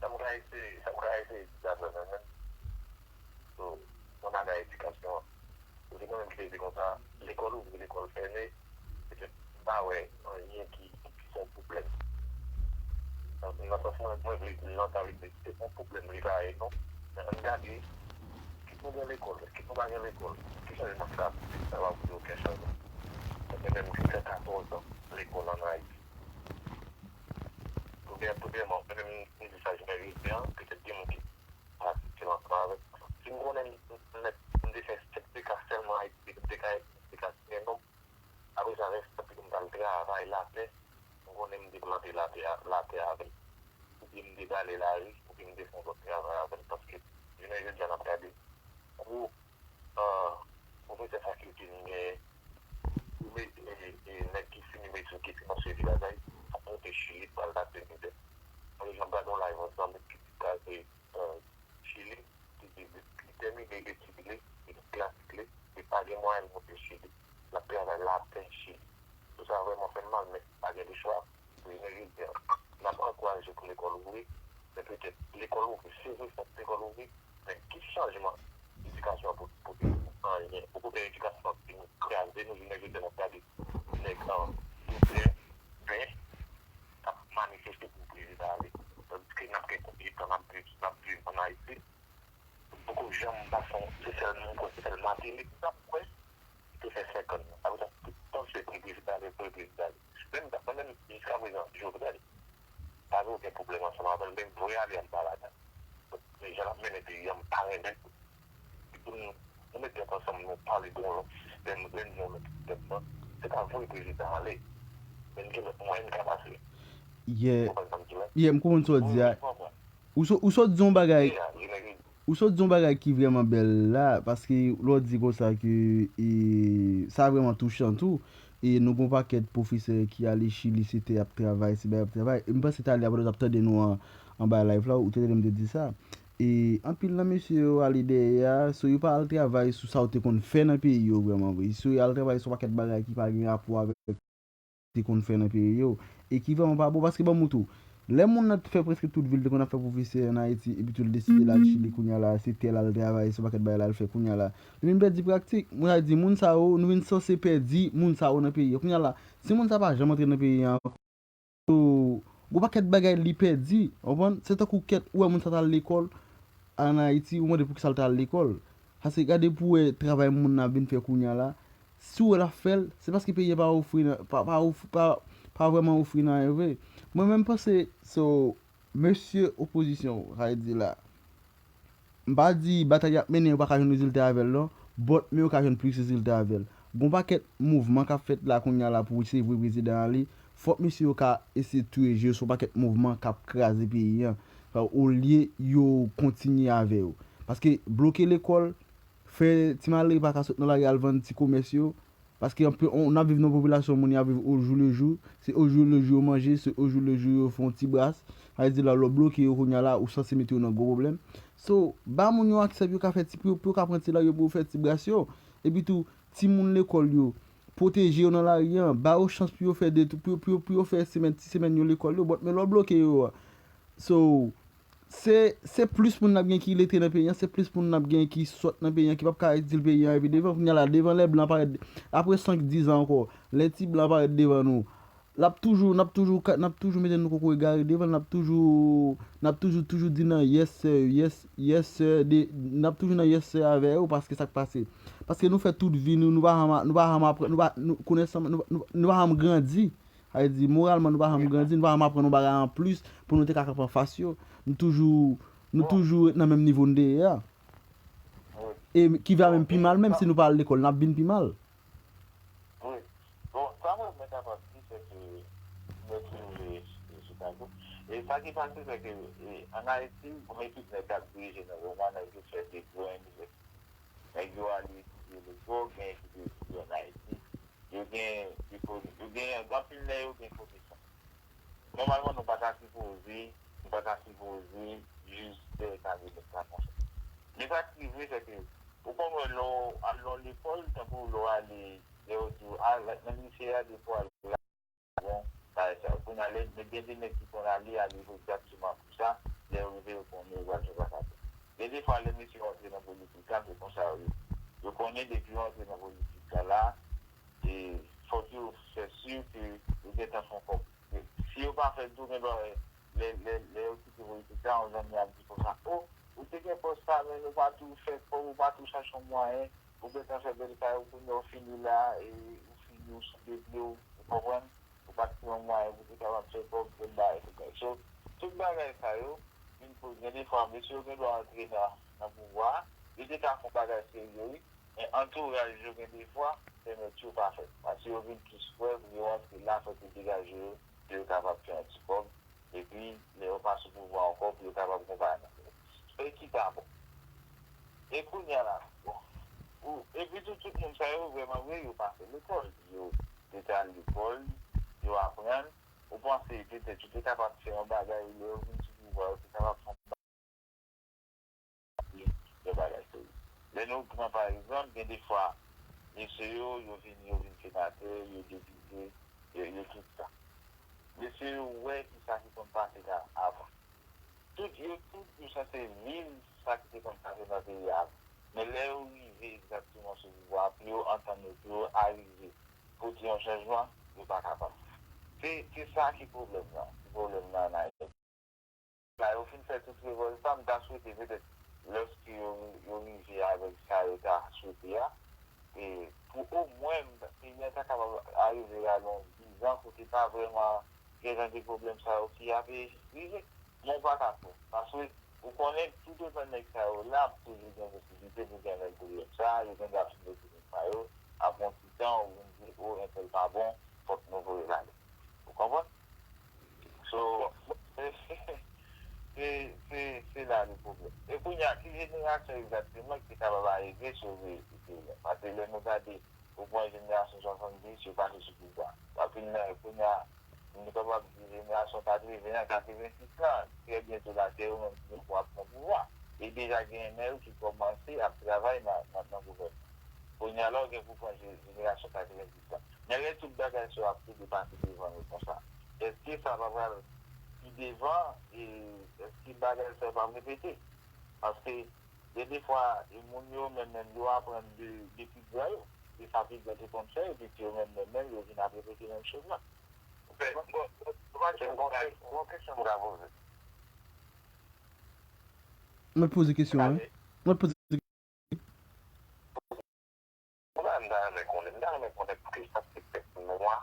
sa m ka eseye, sa m ka eseye di daprè mwen menm, so, nan bagay edikasyon an. Kote mwen menm ki te di konsa, lekòl ouvri, lekòl fèmen, petèt m pa wè anyen ki, ki se yon pwoblèm. Nan, nan sans mwen, mwen vle di l lan, sa vle di se yon pwoblèm li pa ye non. Men ann gade, kit nou gen lekòl, kit nou pa gen lekòl, ki chanjman sa ap fè? Sa pa pote okenn chanjman. Sa fè menm ki fè katòz an lekòl ann Ayiti. Premyè, premyèman, mwen menm m di sa jounen jodi a, petèt gen moun ki pa aksepte m ansanm avè m. Si m konnen m, m, m te fè sèt dega sèlman Ayiti, m te ka, m te ka siyen non m. Apre sa, rès tan pou m t al travay latè, m konnen m te plante latè a, latè avè l. Oubyen m te bale lari, oubyen m te fè yon lòt travay avè l. Paske, jounen jodi a, n ap gade gwo, ah, pwofesè fakilte nou genyen, pou met, e, e, nèg ki fini medsin, ki finanse ti bagay, ap monte Chili, pral latè mizè. Mwen, jan m gade yon live ansanm, ki di sa, se, eh, Chili, ki di, li tèmine etid li, li klasik li, li pa gen mwayen l monte Chili. L ap travay latè Chili. Tout sa vrèman fè m mal, men pa gen lechwa. Pou jounen jodi a, n ap ankouraje pou lekòl ouvri, men petèt lekòl ouvri, se vre fòk lekòl ouvri, men ki chanjman edikasyon an pou, pou, pou anyen? Ou kote edikasyon an ki nou kraze, nou jounen jodi a n ap gade nèg an douzè, ven, k ap manifeste pou prezidan ale. Tandiske n ap gen konbyen tan n ap viv, n ap viv ann Ayiti? M poko janm pase yon, se sèl, m kwè se sèl Matinik m t ap kwè ki te fè senkant nan. Apre sa, tout tan se pre prezidan ale, pre prezidan ale. Menm, mwen menm, jiska prezan, Jovenel, pa gen okenn pwoblèm ansanm avè l, men vre ale a m pa ladan. Men jan l ap mennen peyi a, m pa renmen. Pou nou, nou met tèt ansanm, nou pale de yon lòt sistèm, nou vle yon lòt sistèm nan. Se pa vre prezidan ale. Men gen lòt mwayen n ka pase. Yeah. Ou konprann sa m di la? Yeah, m konprann sa w di a. Ou sot, ou sot di yon bagay, ou sot di yon bagay ki vrèman bèl la, paske lè w di konsa ke, e, sa vrèman touchan tou, e nou gen yon pakèt pwofesè ki ale Chili, se tè y ap travay, se bagay y ap travay. E m panse talè a pandan y ap tande nou an, anba live la, ou te tande m te di sa. E anpil nan mesye yo ale dèyè a, so yo pa al travay sou sa yo te konn fè nan peyi yo vrèman vre. So yo al travay sou pakèt bagay ki pa gen rapò avèk te konn fè nan peyi yo. E ki vrèman pa bon, paske ban m ou tou. Lè moun nan te fè prèske tout vi l te konn ap fè pwofesè ann Ayiti, epi tou l deside l al Chili kounye a la, se tè l al travay, se yon pakèt bagay l al fè kounye a la. Li vin pèdi pratik. Mwen sa di moun sa yo, nou vin sanse pèdi moun sa yo nan peyi a. Kounye a la, si moun sa pa janm antre nan peyi a ankò, gon pakèt bagay li pèdi, w konprann? Se tankou kèt, ou wè moun sa t al lekòl ann Ayiti, ou mande poukisa l t al lekòl. Paske gade pou w wè travay moun nan ap vin fè kounye a la. Si w wè l ap fè l, se paske peyi a pa ofri nan, pa, pa, of- pa, pa vrèman ofri nan anyen vre. Mwen menm panse, so, mesye opozisyon, sa vle di la, m pa di batay y ap mennen, yo pa ka jwenn rezilta avè l non, but men yo ka jwenn plis rezilta avè l. Gon pakèt mouvman k ap fèt la kounye a la pou se vre prezidan ale, fòk mesye yo ka eseye touye je yo sou pakèt mouvman k ap kraze peyi a, olye yo kontinye avè yo. Paske bloke lekòl, fè ti malere pa ka sot nan lari al vann ti komès yo, paske anpe- on- n ap viv nan yon popilasyon moun y ap viv au jour le jour, se au jour le jour yo manje, se au jour le jour yo fè yon ti bras, sa vle di la lè w bloke yo kounye a la, ou sanse mete yo nan gwo pwoblèm. So, ba moun yo aksè pou yo ka fè ti, pou yo, pou yo ka pran ti lari yo pou yo fè ti bras yo. Epi tou, timoun lekòl yo, pwoteje yo nan lari a, ba yo chans pou yo fè de, pou yo, pou yo, pou yo fè semèn, ti semèn yo lekòl yo, but men lè w bloke yo a, so, se, se plis moun n ap gen ki letre nan peyi a, se plis moun n ap gen ki sòt nan peyi a, ki p ap ka itil peyi a epi devan, kounye a la, devan lè blan parèt, apre senk, diz an ankò, lè ti blan parèt devan nou, l ap toujou, n ap toujou ka- n ap toujou mete nou koko egare devan l, n ap toujou, n ap toujou, toujou di nan yes sir, yes, yes sir, de, n ap toujou nan yes sir avè yo, paske sa k pase? Paske nou fè tout vi nou, nou pa janm, nou pa janm aprann, nou pa, nou, konesans, nou, nou, nou pa janm grandi. Sa vle di, moralman, nou pa janm grandi, nou pa janm aprann yon bagay anplis pou nou te ka kanpe anfas yo. Nou toujou, nou toujou ret nan menm nivo n te ye a. E ki va menm pi mal, menm si nou pa al lekòl, n ap vin pi mal. Wi. Bon, sa mwen, mwen kapab di, se ke mwen toujou rete sou tabou. E sa ki pase, se ke, e, ann Ayiti, gon ekip nèg k ap dirije nan Roma, nèg yo fè de grenn, nèg yo ale etidye lekòl, gen ki te etidye ann Ayiti. Yo gen, yo gen, anpil nan yo gen konesans. Nòmalman, nou pa ta sipoze, nou pa ta sipoze jis fè kale nèg la konsa. Men sa k rive, se ke, ou konn wè, lè w al nan lekòl, tankou lè w ale lè yo di w, a, nan misye a, depi w al la, bon, bagay sa yo. Kounye a, lè, men gen de nèg ki konn ale, ale egzakteman pou sa, lè yo rive, yo konnen, yo pral fè sa sa. Gen de fwa, lè mesye yo antre nan politik la, se konsa yo ye. Yo konnen depi yo antre nan politik la, la, e fòk yo fè si ke yo gentan fè yon kòb. Si yo pa fè l tou, gen dwa, lè, lè, lè yo kite politik la, yon zanmi ap di konsa, o, ou te gen pòs sa, men ou pa tou fè kòb, ou pa tou chache yon mwayen, ou gentan fè bèl kay ou, kounye a w fini la, e ou fini, ou sou de pye w, ou konprann? Ou pa t pran mwayen pou te kapab fè kòb, fè bagay, fè bagay. So, tout bagay sa yo, vin koz, gen de fwa, mesye yo gen dwa antre nan, nan pouvwa a, yo te ka fè yon bagay serye, wi, men antouraj yo gen de fwa, pèmèt yo pa fè. Paske yo vin plis kwè, pou yo antre la, fòk yo degaje yo, pou yo kapab fè yon ti kòb, epi, lè yo pa sou pouvwa ankò, pou yo kapab gon bagay nan men yo. E ki ta bon. E kounye a la, bon, ou, epi tou, tout moun sa yo, vrèman vre, yo pa fè lekòl. Yo te al lekòl, yo aprann. Ou panse petèt yo te kapab fè yon bagay, lè yo vin sou pouvwa, yo te kapab fè yon bagay, yon bagay serye. Lè nou pran, pa egzanp, gen de fwa, mesye yo, yo vin, yo vin senatè, yo depite, yo, yo tout sa. Mesye yo wè ki sa ki konn pase la avan. Tout yo, tout yo sanse viv sa ki te konn pase nan peyi a avan. Men lè yo rive egzakteman sou pouvwa a, pou yo antann yo, pou yo arive pote yon chanjman, yo pa kapab. Se, se sa ki pwoblèm nan, ki pwoblèm nan an Ayiti. La, yo fin fè tout revòl sa, m ta swete petèt, lòske yo, yo rive avèk sa yo ta swete a, e pou omwen, peyi a ta kapab arive a yon dizan kote pa vrèman gen jan de pwoblèm sa yo ki ap rive. Men w pa ka kwè. Paske ou konnen, toutotan nèg sa yo la, ap toujou gen posiblite pou gen menm pwoblèm sa, yo gen dwa fin retounen pa yo, ap yon ti tan, ou vin di, o, entèl pa bon, fòk nou voye l ale. Ou konprann? So, se, se, se, se la le pwoblèm. E kounye a, ki jenerasyon egzakteman ki te kapab arive sove peyi a? Paske lè nou gade, ou pran jenerasyon swasanndis, yo pase sou pouvwa. Anpil nan yo, kounye a, nou kapab di jenerasyon katreven an, katrevensis lan, trè byento la, se yo menm ki poko ap pran pouvwa. E deja genyen nan yo ki kòmanse ap travay nan, nan, nan gouvènman. Kounye a la, ou gen pou pran je-, jenerasyon katrevensis lan. Men lè tout bagay sa yo ap tou depase devan nou konsa, èske sa pa pral pi devan e èske bagay sa yo p ap repete? Paske gen de fwa, e moun yo menm menm yo aprann de, de pi gran yo. E sa pi gran te konn fè, epi yo menm menm menm yo vin ap repete menm choz la. Bon, bon, bon, bon, bon kesyon m ka poze. Mwen poze kesyon an. Mwen poze Mwen menm, m ta renmen konnen, m ta renmen konnen poukisa se pèp nwa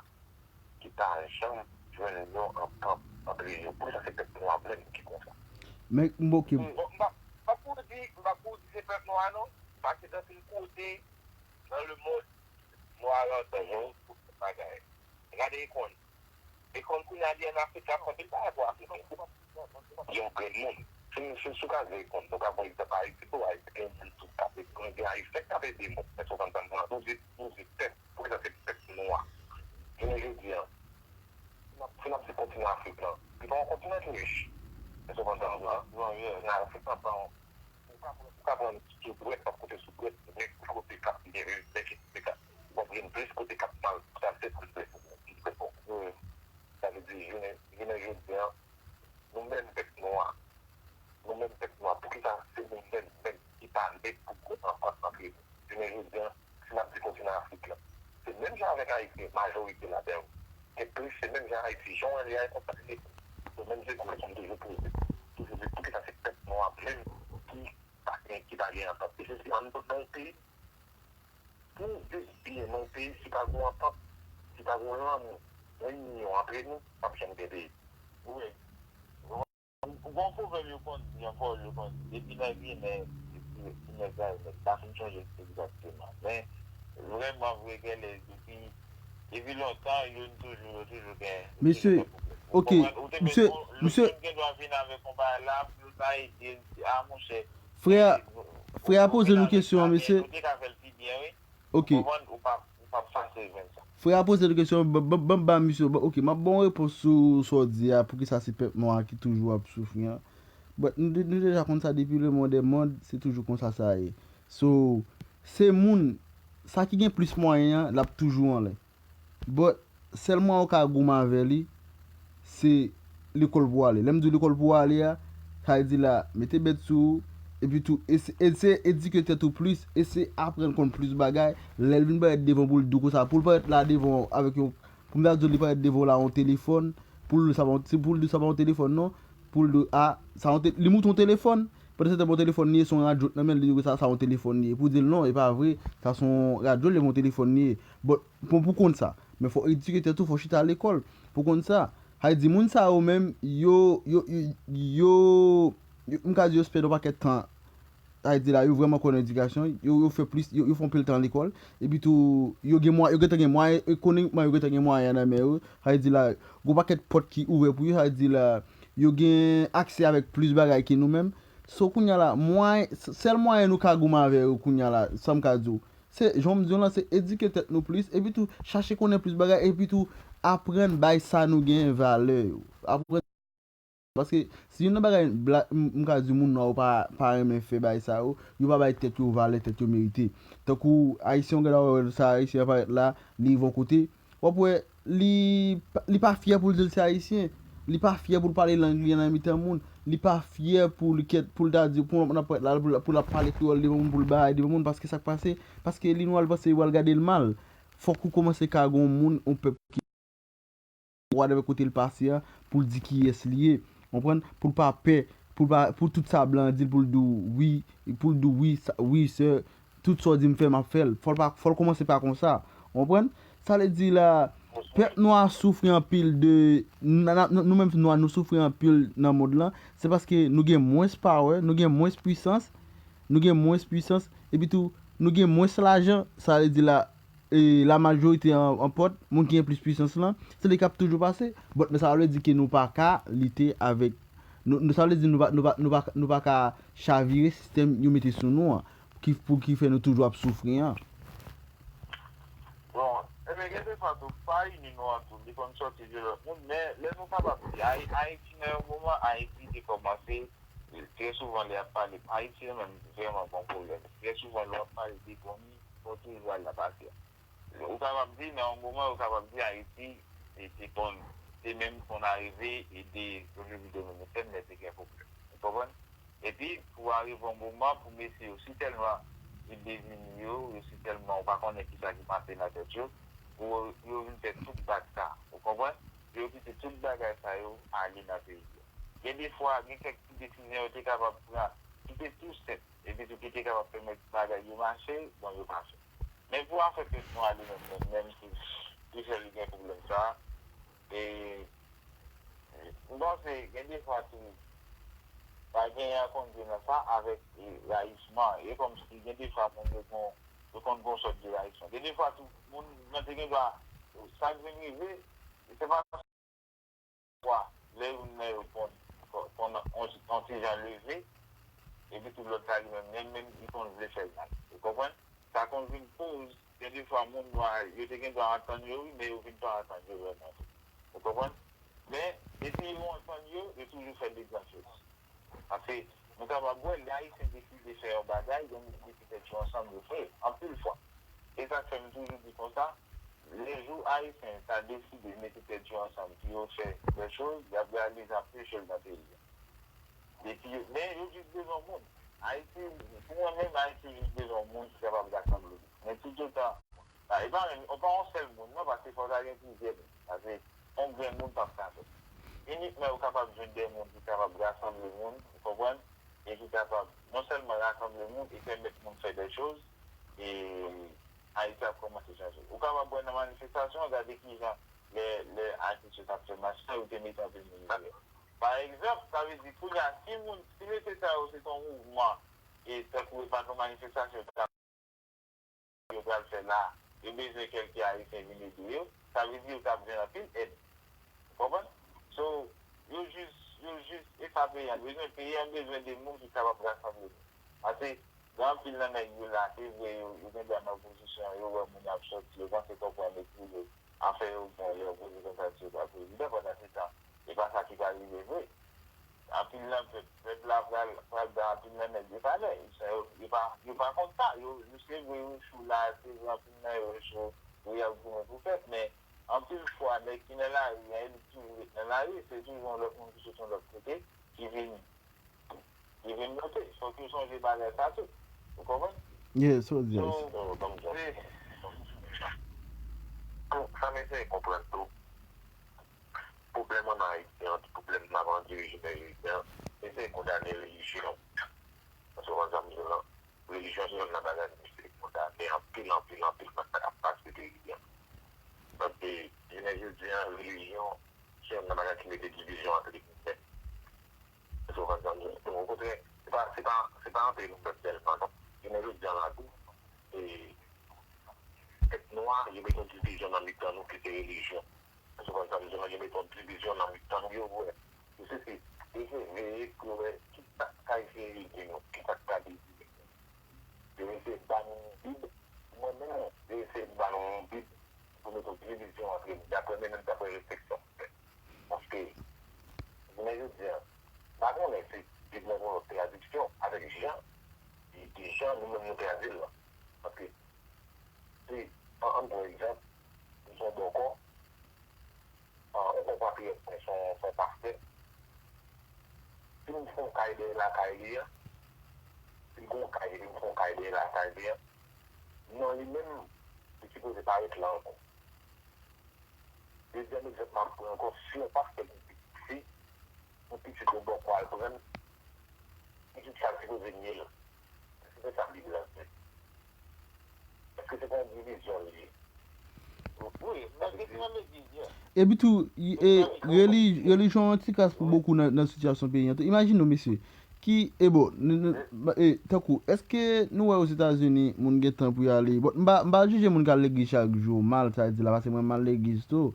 ki pa janm jwenn yon antant antre yo. Poukisa se pèp nwa menm ki konsa? Men, m, ok. Bon, m pa, m pa pou di, m pa pou di se pèp nwa non, paske gen anpil kote nan lemonn, nwa yo antre yo pou fè bagay. Gade ikon. Ikon kounye a li ann Afrik la, fè anpil bagay pou Afriken. Yon grenn moun. Si, si, si w ka di ikon, nou ka pran egzanp Ayiti tou, Ayiti gen moun tou k ap ede, gen Ayisyen k ap ede moun. Èske w konprann sa m di w la? Nou se, nou se pèp, poukisa se pèp nwa? Jounen jodi a, si n ap, si n ap di kontinan Afrik lan, li pa yon kontinan ki rich. Èske w konprann sa m di w la? Kontinan Afrik lan pa yon Ou ka pran, ou ka pran soudwèt, w ap kote soudwèt, nèg ki kote k ap byen, nèg ki kote k ap, w ap jwenn plis kote k ap mal, sa se plis lè pou, plis lè pou. Sa vle di, jounen, jounen jodi a, nou menm pèp nwa, nou menm pèp nwa, poukisa se nou menm, menm ki pa lè pou gon antant antre nou? Jounen jodi a, si n ap di kontinan Afrik lan, se menm jan avèk Ayiti, majorite ladan yo. Gen plis, se menm jan Ayiti, jan w wè li a, e konsa li ye. Se menm kesyon m toujou poze. Toujou di, poukisa se pèp nwa menm ki pa gen, ki pa gen antant? E se si ann nan yon peyi, pou w viv byen nan yon peyi, si pa gen yon antant, si pa gen yon lanmou, yon inyon antre nou, p ap janm gen peyi. Wi. Gon pwovèb yo konn di ankò, yo konn di, depi nan Ginen, depi Ginen Ginen, m pa fin chonje egzakteman. Men, vrèman vre, genlè, depi, depi lontan, youn toujou, yo toujou gen, yo toujou gen pwoblèm. Ou konprann? Ou te mete yon, lòt moun gen dwa vin avèk yon bagay la, pou yo ta ede l, di, a, monchè, frè a, frè a poze nou kesyon an, mesye. Nou te ka fè l pi byen, wi. Ok. Ou konprann? Ou p ap, ou p ap fasil jwenn sa. Frè a poze nou kesyon, ban, ban, ban, ban misye, ban, ok, m ap ba w repons sou sa w di a, poukisa se pèp nwa a ki toujou ap soufri an. But, nou, nou deja konn sa depi le monde est monde, se toujou konsa sa ye. So, se moun, sa ki gen plis mwayen an, l ap toujou anlè. But, sèl mwayen ou ka goumen avè li, se lekòl pou w ale. Lè m di w lekòl pou w ale a, sa vle di la, mete bèt sou ou, epi tou, ese-, eseye edike tèt ou plis, eseye aprann konn plis bagay. Lè l vin parèt devan pou l di w konsa, pou l parèt la devan w avèk yon, pou m ta di w li parèt devan w la yon telefòn, pou l di w sa pa yon, se pou l di w sa pa yon telefòn non, pou l di w, a, sa yon te-, li moutre yon telefòn, pandan se tan bon telefòn li ye, se yon radyo nan men l, li di w sa, sa yon telefòn li ye. Pou w di l non, e pa vre, sa se yon radyo, li ye, yon telefòn li ye. Bon, pou, pou konn sa. Men fò w edike tèt ou, fò w chita lekòl pou konn sa. Sa vle di, moun sa yo menm, yo, yo, yo, yo, yo, m ka di yo spend yon pakèt tan, sa vle di la, yo vrèman kwè nan edikasyon, yo, yo fè plis, yo, yo fè anpil tan lekòl, epi tou, yo gen mwa-, yo gentan gen mwayen, ekonomikman, yo gentan gen mwayen nan men yo, sa vle di la, gon pakèt pòt ki ouvè pou yo, sa vle di la, yo gen aksè avèk plis bagay ke nou menm. So, kounye a la, mwayen, s-, sèl mwayen nou ka goumen avè yo, kounye a la, sa m ka di w, se, jan m di w lan, se edike tèt nou plis, epi tou, chache konnen plis bagay, epi tou, aprann bay sa nou genyen valè yo. Aprann, paske, si youn nan bagay, bla-, m, m ka di moun nwa yo pa, pa renmen fè bagay sa yo, yo pa bay tèt yo valè, tèt yo merite. Tankou, Ayisyen, w gade wè sa, Ayisyen an parèt la, li rive yon kote, w ap wè, li, li pa fyè pou l di l se Ayisyen. Li pa fyè pou l pale lang li an nan mitan moun. Li pa fyè pou li kèt, pou l ta di, pou l nan pòt la, pou l, pou l ap pale kreyòl devan moun, pou l bagay devan moun, paske sa k pase, paske li nwa, l panse yo pral gade l mal. Fòk ou kòmanse ka gon moun, yon pèp ki whatever kote l pase a, pou l di kiyès li ye. Konprann? Pou l pa pè, pou l pa, pou tout sa blan an di l, pou l di w wi, pou l di w wi, sa, wi, sè, tout sa w di m fè, m ap fè l. Fò l pa, fò l kòmanse pa konsa. Konprann? Sa vle di la, pèp nwa soufri anpil de, n-, n-, n-, nou menm nwa, nou soufri anpil nan mond lan. Se paske nou gen mwens power, nou gen mwens pwisans, nou gen mwens pwisans, epi tou, nou gen mwens lajan. Sa vle di la, e, la majorite an, an pòt, moun ki gen plis pwisans lan, se li k ap toujou pase. But, men sa vle di ke nou pa ka lite avèk, nou, nou, sa vle di nou pa, nou pa, nou pa, nou pa ka chavire sistèm yo mete sou nou an, ki, pou ki fè nou toujou ap soufri an. Bon, ebyen, gen defwa tou, pa ini nou an tou, li konn sòti de lòt moun, men lè nou kapab di, Ay-, Ayiti nan yon moman, Ayiti te kòmanse, trè souvan lè y ap pale, Ayiti nan menm vrèman gon pwoblèm. Trè souvan lè w ap pale de Gòmi, fò w toujou al nan pase a. Ou kapab di, nan yon moman, ou kapab di Ayiti, e te konn, te menm konn arive ede Repiblik Dominikèn lè te gen pwoblèm. Ou konprann? Epi, pou arive yon moman, pou mesye yo, si tèlman li devini yo, yo si tèlman ou pa konnen kisa ki pase nan tèt yo, pou yo vin fè tout bak sa. Ou konprann? Pou yo kite tout bagay sa yo ale nan peyi a. Gen defwa, gen kèk ti desizyon yo te kapab pran, ki te tou senp, epi tou ki te kapab pèmèt bagay yo mache, bon, yo pa fè. Men pou afè pèp nou ale menm, menm, menm si Sesèl gen pwoblèm sa, e, m panse gen defwa tou, pa genyen an konn gen nan sa avèk, e, rayisman. E kòmsi gen defwa moun yo gon, yo konn gon sòt de rayisman. Gen defwa tou, moun nan te gen dwa, sa k vin rive, se pa fwa, lè youn nan yo konn, konn, konn on, on ti jan leve, epi tou lòt la li menm, menm, menm, li konn vle fè l mal. Ou konprann? Sa konn vin koz, gen defwa moun nwa, yo te gen dwa antann yo, wi, men yo vin pa antann yo vrèman tou. Ou konprann? Men, depi yo antann yo, yo toujou fè de gran choz. Paske, nou kapab wè, lè Ayisyen deside fè yon bagay, yo mete tèt yo ansanm, yo fè l, anpil fwa. E sa k fè m toujou di konsa, lè jou Ayisyen ta deside mete tèt yo ansanm pou yo fè de choz, y ap reyalize anpil choz nan peyi a. Depi yo, men yo jis bezwen moun. Ayiti, pou mwen menm, Ayiti jis bezwen moun ki kapab rasanble moun. Men toutotan, sa, e pa menm, e pa yon sèl moun, non, paske fò ta gen plizyè moun. Paske yon grenn moun p ap ka fè. Inikman ou kapab jwenn de moun ki kapab rasanble moun, ou konprann? E ki kapab non sèlman rasanble moun, e pèmèt moun fè de choz, e Ayiti ap kòmanse chanje. Ou kapab wè nan manifestasyon, gade kijan lè, lè atis yo t ap fè mach la, yo te mete anpil moun deyò. Pa egzanp, sa vle di kounye a, si moun, si mesye sa yo se t yon mouvman, e tankou e pa t yon manifestasyon, yo pral fè la, yo bezwen kèlke Ayisyen vin ede yo, sa vle di yo t ap jwenn anpil èd. Ou konprann? So, yo jis, yo jis, e sa peyi a bezwen. Peyi a bezwen de moun ki kapab rasanble moun. Paske, gen anpil nan nèg yo la, se vre, yo, yo gen dwa nan opozisyon, yo wè moun ap sòti, yo panse konprann epi yo, afè yo bon, yo poze konsa si yo ta prezidan, pandan se tan, e pa sa ki ka rive vre. Anpil nan pèp, pèp la pral, pral bay anpil nan nèg yo valè. Yo, yo pa, yo pa konn sa. Yo, yo se vre, yo sou la, se vre, anpil nan yo sou, yo ap goumen pou pèp, men anpil fwa, nèg ki nan lari a, elit toujou ret nan lari, se toujou yon lòt moun ki sot yon lòt kote, ki vin, ki vin monte. Fòk yo sonje bagay sa tou. Ou konprann? Yeah, so, yes. So, se, sa m eseye konprann tou. Pwoblèm ann Ayiti an, pwoblèm n ap andire jounen jodi an, se, se kondane relijyon. Paske w konn sa m di w lan, relijyon se youn nan bagay ki se kondane anpil, anpil, anpil nan sa k ap pase peyi an. Paske jounen jodi an, relijyon se youn nan bagay ki mete divizyon ant lèzòm. Paske w konn sa m di w, okontrè, se pa, se pa, se pa antre nou pèp sèlman, non. Jounen jodi an la tou, e, pèp nwa, yo mete yon divizyon nan mitan nou ki se relijyon. Paske w konn sa m di w lan, yo mete yon divizyon nan mitan nou, yo vre. Yo se, se, yo se veye pou yo wè ki sa k ka eseye ede nou, ki sa k ka divine nou. Yo eseye ba nou yon Bib. Mwen menm, yo eseye ba nou yon Bib pou mete yon divizyon antre nou. Daprè mwen menm, daprè refleksyon mwen fè. Paske, jounen jodi an, m pa konnen si Bib lan gen yon lòt tradiksyon avèk jan, e, e jan nou menm nou tradui l lan. Paske, si, an, ann pran egzanp, m se yon bòkò, an, yon konpatriyòt mwen se yon, se yon pastè. Si m fè yon kay dèyè lakay li an, si l gen yon kay, epi m fè yon kay dèyè lakay li an, non li menm, li sipoze pa ret la ankò. Dezyèm egzanp m ap pran ankò, si yon pastè gen pitit fi, yon pitit yon bòkò al pran l, pitit sa l sipoze nye l. Èske se sa Bib lan di? Èske se pa yon divizyon li ye? Wi, paske se nan legliz, yeah. Epi tou, y- Se e, nan legliz. Reli- relijyon an ti kras pou bokou nan, nan sitiyasyon peyi an tou. Imajine w, mesye, ki, e bon, n- n- e, tankou, èske nou wè Ozetazini, moun gen tan pou y ale? Bon, m pa, m pa jije moun k al legliz chak jou mal, sa di la, paske mwen m al legliz tou.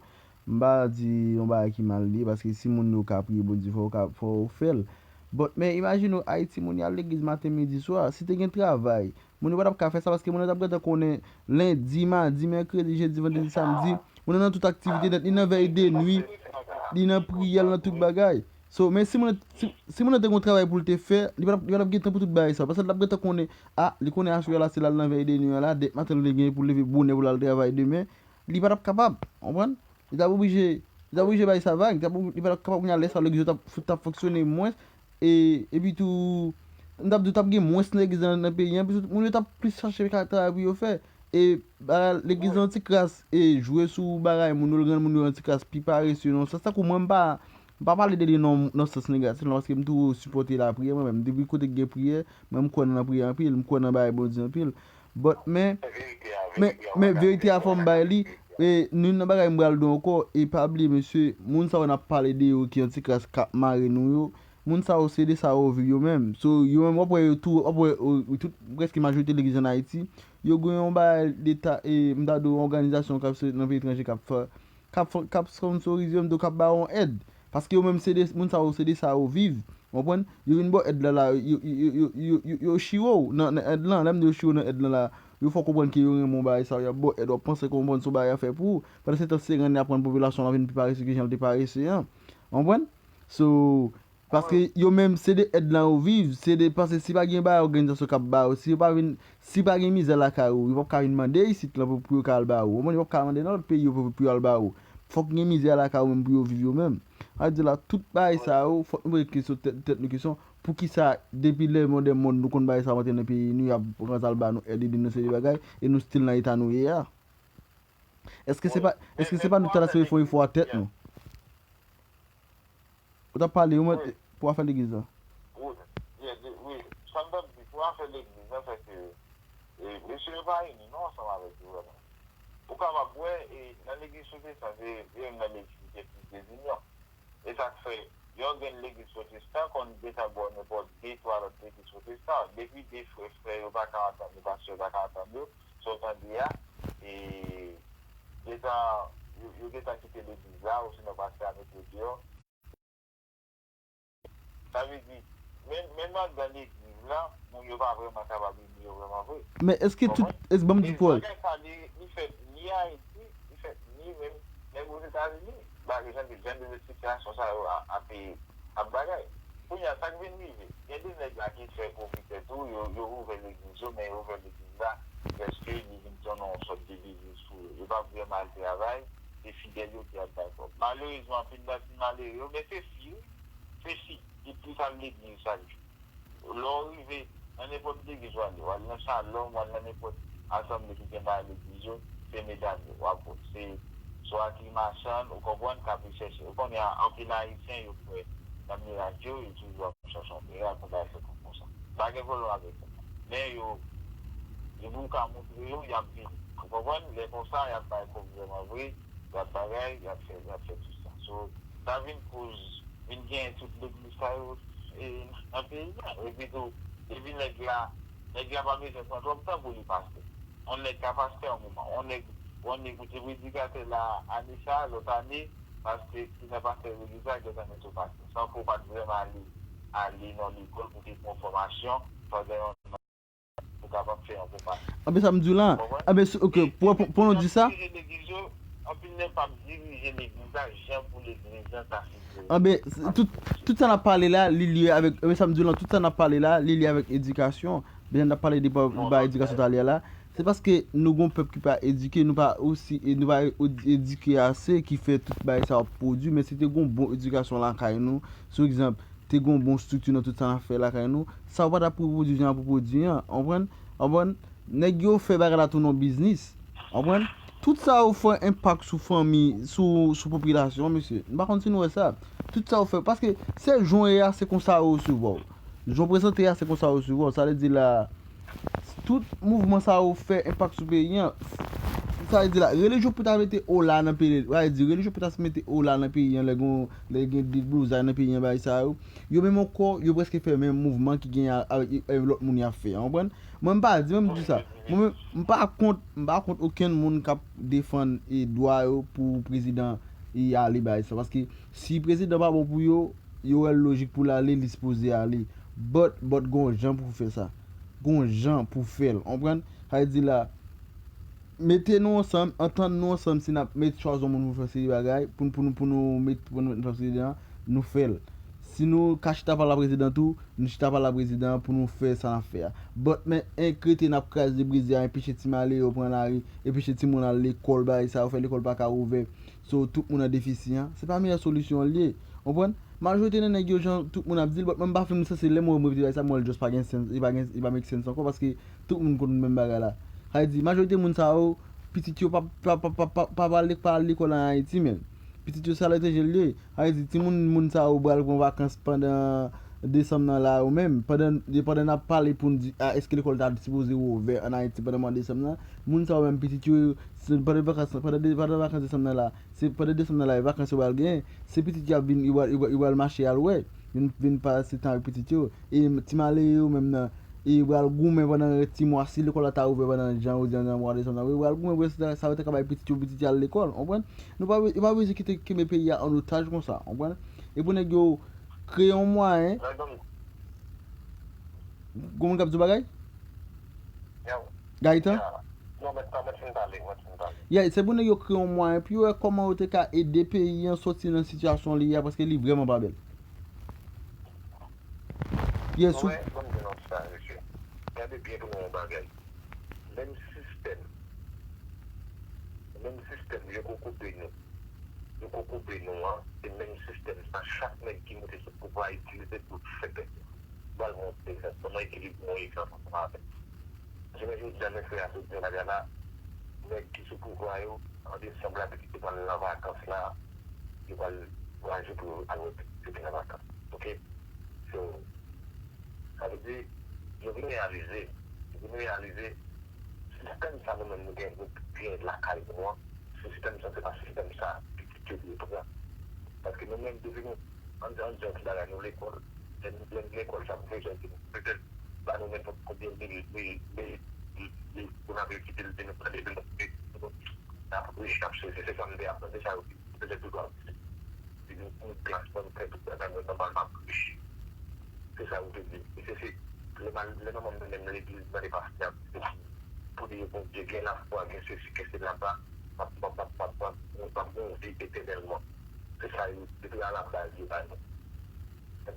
M pa di yon bagay ki mal li, paske si moun yo ka priye Bondye, fò w ka, fò w fè l. But, men imajine w, Ayiti, moun y al legliz maten, midi, swa. Si te gen travay, moun yo pa t ap ka fè sa, paske moun yo t ap gentan konnen lendi, madi, mèkredi, jedi, vandredi, samdi, moun nan nan tout aktivite nèt, li nan vèy de nwi, li nan priyè, l nan tout bagay. So, men si moun nan, si, si moun nan te gen yon travay pou l te fè, li pa t ap, li pa t ap gen tan pou tout bagay sa, paske l t ap gentan konnen, a, li konnen aswè la, se l al nan vèy de nwi an la, dèk maten li gen pou l leve bonè pou l al travay demen, li pa t ap kapab, w konprann? Li t ap oblije, li t ap oblije bay sa vag, li t ap, li pa t ap kapab kounye a lè sa legliz yo t ap, t ap fonksyone mwens, e, epi tou, m t ap di w t ap gen mwens legliz nan, nan peyi an, epi tou, moun yo t ap plis chache ka travay pou yo fè, e, bagay, legliz lan ti kras, e, jwe sou bagay moun yo, l rann moun yo an ti kras pi parese, nan sans tankou mwen, m pa, m pa pale de li nan, nan sans negatif, non, paske m toujou sipòte lapriyè, mwen menm, depi kote k gen priyè, mwen, m kwè nan lapriyè anpil, m kwè nan bagay Bondye anpil, but, men, men, men verite a fò m bay li. E youn nan bagay m pral di w ankò, e pa bliye, mesye, moun sa yo n ap pale de yo ki antikras k ap mare nou yo, moun sa yo se de sa yo viv yo menm. So, yo menm, w ap wè yo tou, w ap wè, o, tout, prèske majorite legliz ann Ayiti, yo gen yon bagay leta, e m ta di w, òganizasyon k ap soti nan peyi etranje k ap fè, k ap fè, k ap sponsorize yo, m di w, k ap ba yo yon èd. Paske yo menm, se de, moun sa yo, se de sa yo viv. W konprann? Yo vin ba w èd la, la, yo, yo, yo chire w nan, nan èd lan. Lè m di yo chire w nan èd lan la, yo fè w konprann ke yo renmen w bagay sa yo, y ap ba w èd, w ap panse ke w konprann se yon bagay y ap fè pou ou. Pandansetan, se renn y ap rann popilasyon lan vin pi parese ke jan l te parese an. W konprann? So, paske yo menm, se de èd lan yo viv, se de, paske si pa gen bagay òganizasyon k ap ba yo, si yo pa vin, si pa gen mizè lakay ou, yo p ap ka vin mande isit lan pou, pou yo ka al ba ou. W konprann? Yo p ap ka mande nan lòt peyi yo pou, pou yo al ba ou. Fòk gen mizè lakay ou menm pou yo viv yo menm. Sa vle di la, tout bagay sa yo, fòk nou poze kesyon tèt, tèt nou kesyon, poukisa depi lè mòdèn mond nou konn bagay sa yo antre nan peyi nou, y ap pran sa al ba nou, èd, ede nou seri de bagay, e nou still nan eta nou ye a? Èske se pa, èske se pa nou ta dwe fè yon efò a tèt nou? Ou t ap pale, ou mande pou afè legliz la. Wi, wi, wi. Sa m t ap di pou afè legliz la, se ke, e, mesye yo pa ini non ansanm avèk yo vrèman. Ou kapab wè, e, nan legliz pwotestan, se, se youn nan legliz ki gen plis dezinyon. E sa k fè, yon grenn legliz pwotestan konn gentan ba w nenpòt de, twa lòt legliz pwotestan. Depi de frè, frè yo pa ka antann yo, pastè yo pa ka antann yo, sa w tande a, e, gentan, yo, yo gentan kite legliz la, ou sinon pastè a mete yo deyò. Sa vle di, menm, menm anndan legliz la, moun yo pa vrèman kapab ini yo vrèman vre. Men èske tout, èske, ban m di Paul. E bagay sa, li, li fèt ni Ayiti, li fèt ni menm, menm Ozetazini. Bagay jan de, jan de sitiyasyon sa yo a, ap, ap bagay. Kounye a, sa k vin rive, gen de nèg la ki fè pwofitè tou, yo, yo ouvè legliz yo, men yo ouvè legliz la, prèske li vin tounen yon sòt de biznis pou yo. Yo pa vrèman al travay, se fidèl yo ki ap bay kòb. Malerezman, anpil nan ti malere yo, men se fi, wi, se fi ki plis al legliz chak jou. Lè w rive nan nenpòt legliz w ale, w al nan Shalom, w al nan nenpòt asanble ki gen bagay legliz yo, se medam yo w ap wè. Se swa ki machann, ou konprann, k ap chèche. Ou konnen anpil Ayisyen yo kwè nan mirak yo, yo toujou ap chèche yon mirak, yon bagay fèt konsa. Pa gen pwoblèm avèk sa. Men yo, depi w ka montre yo, y ap vini. Ou konprann? Lè konsa, y ap bay kòb vrèman vre, y ap bagay, y ap fè, y ap fè tout sa. So, sa vin koz, vin gen tout legliz sa yo e, nan peyi a. Epi tou, epi nèg la, nèg la pa bezwen pran twòp tan pou li pastè. Yon nèg ka pastè yon moman. Yon nèg, yon nèg ou te predikatè la ane sa, lòt ane, pastè ki nan pastè legliz la gentan mete w pastè. San ke w pa t vrèman ale, ale nan lekòl pou te pran fòmasyon pandan yon an pou w kapab fè yon bon bagay. Anben sa m di w la, anben, ok, pou, pou, pou nou di sa, anben, tout, tout sa n ap pale la, li lye avèk, anben, sa m di w la, tout sa n ap pale la, li lye avèk edikasyon. Byen, n ap pale de pa, ba edikasyon talè la. Se paske nou gon pèp ki pa edike, nou pa osi, e nou pa ed-, edike ase, ki fè tout bagay sa ap pwodui, men si te gon bon edikasyon lakay nou, sou egzanp, te gon bon estrikti nan tout sa n ap fè lakay nou, sa yo pa t ap pwodui jan y ap pwodui an, konprann? Konprann? Nèg yo fè bagay la tounen yon biznis. Konprann? Tout sa yo fè enpak sou fanmi, sou, sou popilasyon, mesye. M pa konn si nou wè sa. Tout sa yo fè, paske se jan w ye a, se konsa yo resevwa w. Jan w prezante a, se konsa yo resevwa w. Sa vle di la, tout mouvman sa yo fè enpak sou peyi an. Sa vle di la, relijyon pou ta mete ola nan peyi, sa vle di, relijyon pou ta mete ola nan peyi an, lè gon, lè gen deblozay nan peyi an, bagay sa yo. Yo menm ankò, yo prèske fè menm mouvman ki gen a, avèk, e, lòt moun y ap fè, w konprann? Mwen, m pa di, mwen, m di sa. Mwen menm, m pa kont, m pa kont okenn moun k ap defann, e, dwa yo pou prezidan, e, ale bay sa. Paske si prezidan pa bon pou yo, yo wè l lojik pou l ale, li sipoze ale. But, but, gon jan pou fè sa. Gon jan pou fè l, w konprann? Sa vle di la, mete nou ansanm, antann nou ansanm, si n ap met chwazi yon moun pou fè seri bagay, pou, pou nou, pou nou met, pou nou met prezidan, nou fè l. Si nou ka chita pale a prezidan tou, nou chita pale a prezidan pou nou fè sa n ap fè a. But, men, enk rete n ap kraze brize a, enpeche ti malere yo pran lari, enpeche timoun al lekòl, bagay sa yo fè lekòl pa ka ouvè. So, tout moun an defisi an. Se pa meyè solisyon an l ye. Konprann? Majorite nan nèg yo, jan tout moun ap di l, but mwen m pa fin m sanse lè mwen repete bagay sa, mwen just pa gen sens, li pa gen, li pa make sense ankò, paske tout moun konn menm bagay la. Sa vle di, majorite moun sa yo, pitit yo pa, pa, pa, pa, pa, pa, pa al, pa al lekòl an Ayiti, men pitit yo se aletranje l ye. Sa vle di, timoun, moun sa yo pral pran vakans pandan desanm nan la, yo menm, pandan, pandan n ap pale pou n di, a, èske lekòl ta sipoze ouvè an Ayiti pandan mwa desanm nan, moun sa yo menm, pitit yo, se pandan vakans, pandan de, pandan vakans desanm nan la, se pandan desanm nan la, e vakans yo pral genyen. Se pitit yo ap vin, yo pral, yo pral, yo pral mache al wè. Vin, vin pase tan avèk pitit yo. E ti malere yo menm nan, e yo pral goumen pandan ti mwa. Si lekòl la ta ouvè pandan janvye, jan, jan mwa desanm nan, yo pral goumen pou sa, sa yo te ka bay pitit yo, pitit yo al lekòl, w konprann? Nou pa, yo pa bezwen kite, kenbe peyi a an otaj konsa, w konprann? E pou nèg yo kreye yon mwayen. Gon moun k ap di w bagay? Gaëtan? Non, mèt, mèt fin pale, mèt fin pale. Yeah, se pou nèg yo kreye yon mwayen pou yo wè kòman yo te ka ede peyi an soti nan sitiyasyon li ye a, paske li vrèman pa bèl. Yeah, sou... Wè, ban m di nou sa, mesye. Gade byen pou nou yon bagay. Menm sistèm, menm sistèm yo kokobe nou, yo kokobe nou an, se menm sistèm sa, chak nèg ki moute sou pouvwa itilize pou fè pèp. Ba l yon egzanp, ban m ekilib yon egzanp ansanm avè l. Jounen jodi a, men frè a sot di yon bagay la, nèg ki sou pouvwa yo, an desanm la, pitit yo pral nan vakans la, yo pral vwayaje pou yo al wè pitit yo ki nan vakans. Oke? So, sa vle di, yo vin reyalize, yo vin reyalize, sistèm sa nou menm nou gen, nou genyen lakay nou an, sistèm sa, se pa sistèm sa pitit yo dwe pran. Paske nou menm, depi nou, ann di, ann di yon ti bagay, nou lekòl, lè n, lè n lekòl, sa pwofesè di nou, petèt, ba nou nenpòt konbyen mil, mil, mil, mil, pou n ap rekite l, di nou, tande, di nou, di nou, n ap ri, n ap sezi, se sa m te aprann, se sa yo di, petèt, tout ap di nou, pou klas, pou n fè tout bagay, mwen, nòmalman, m ap ri. Se sa yo te di. E se, se, lè m al, lè manman m mennen m legliz, mande pastè a, pou li, Bondye, gen lafwa, gen sesi, gen sela, m ap, m ap, m ap, m ap, m ap, m ap gon vi etènèlman. Se sa yo, depi alabaz, yo ba nou. Mwen,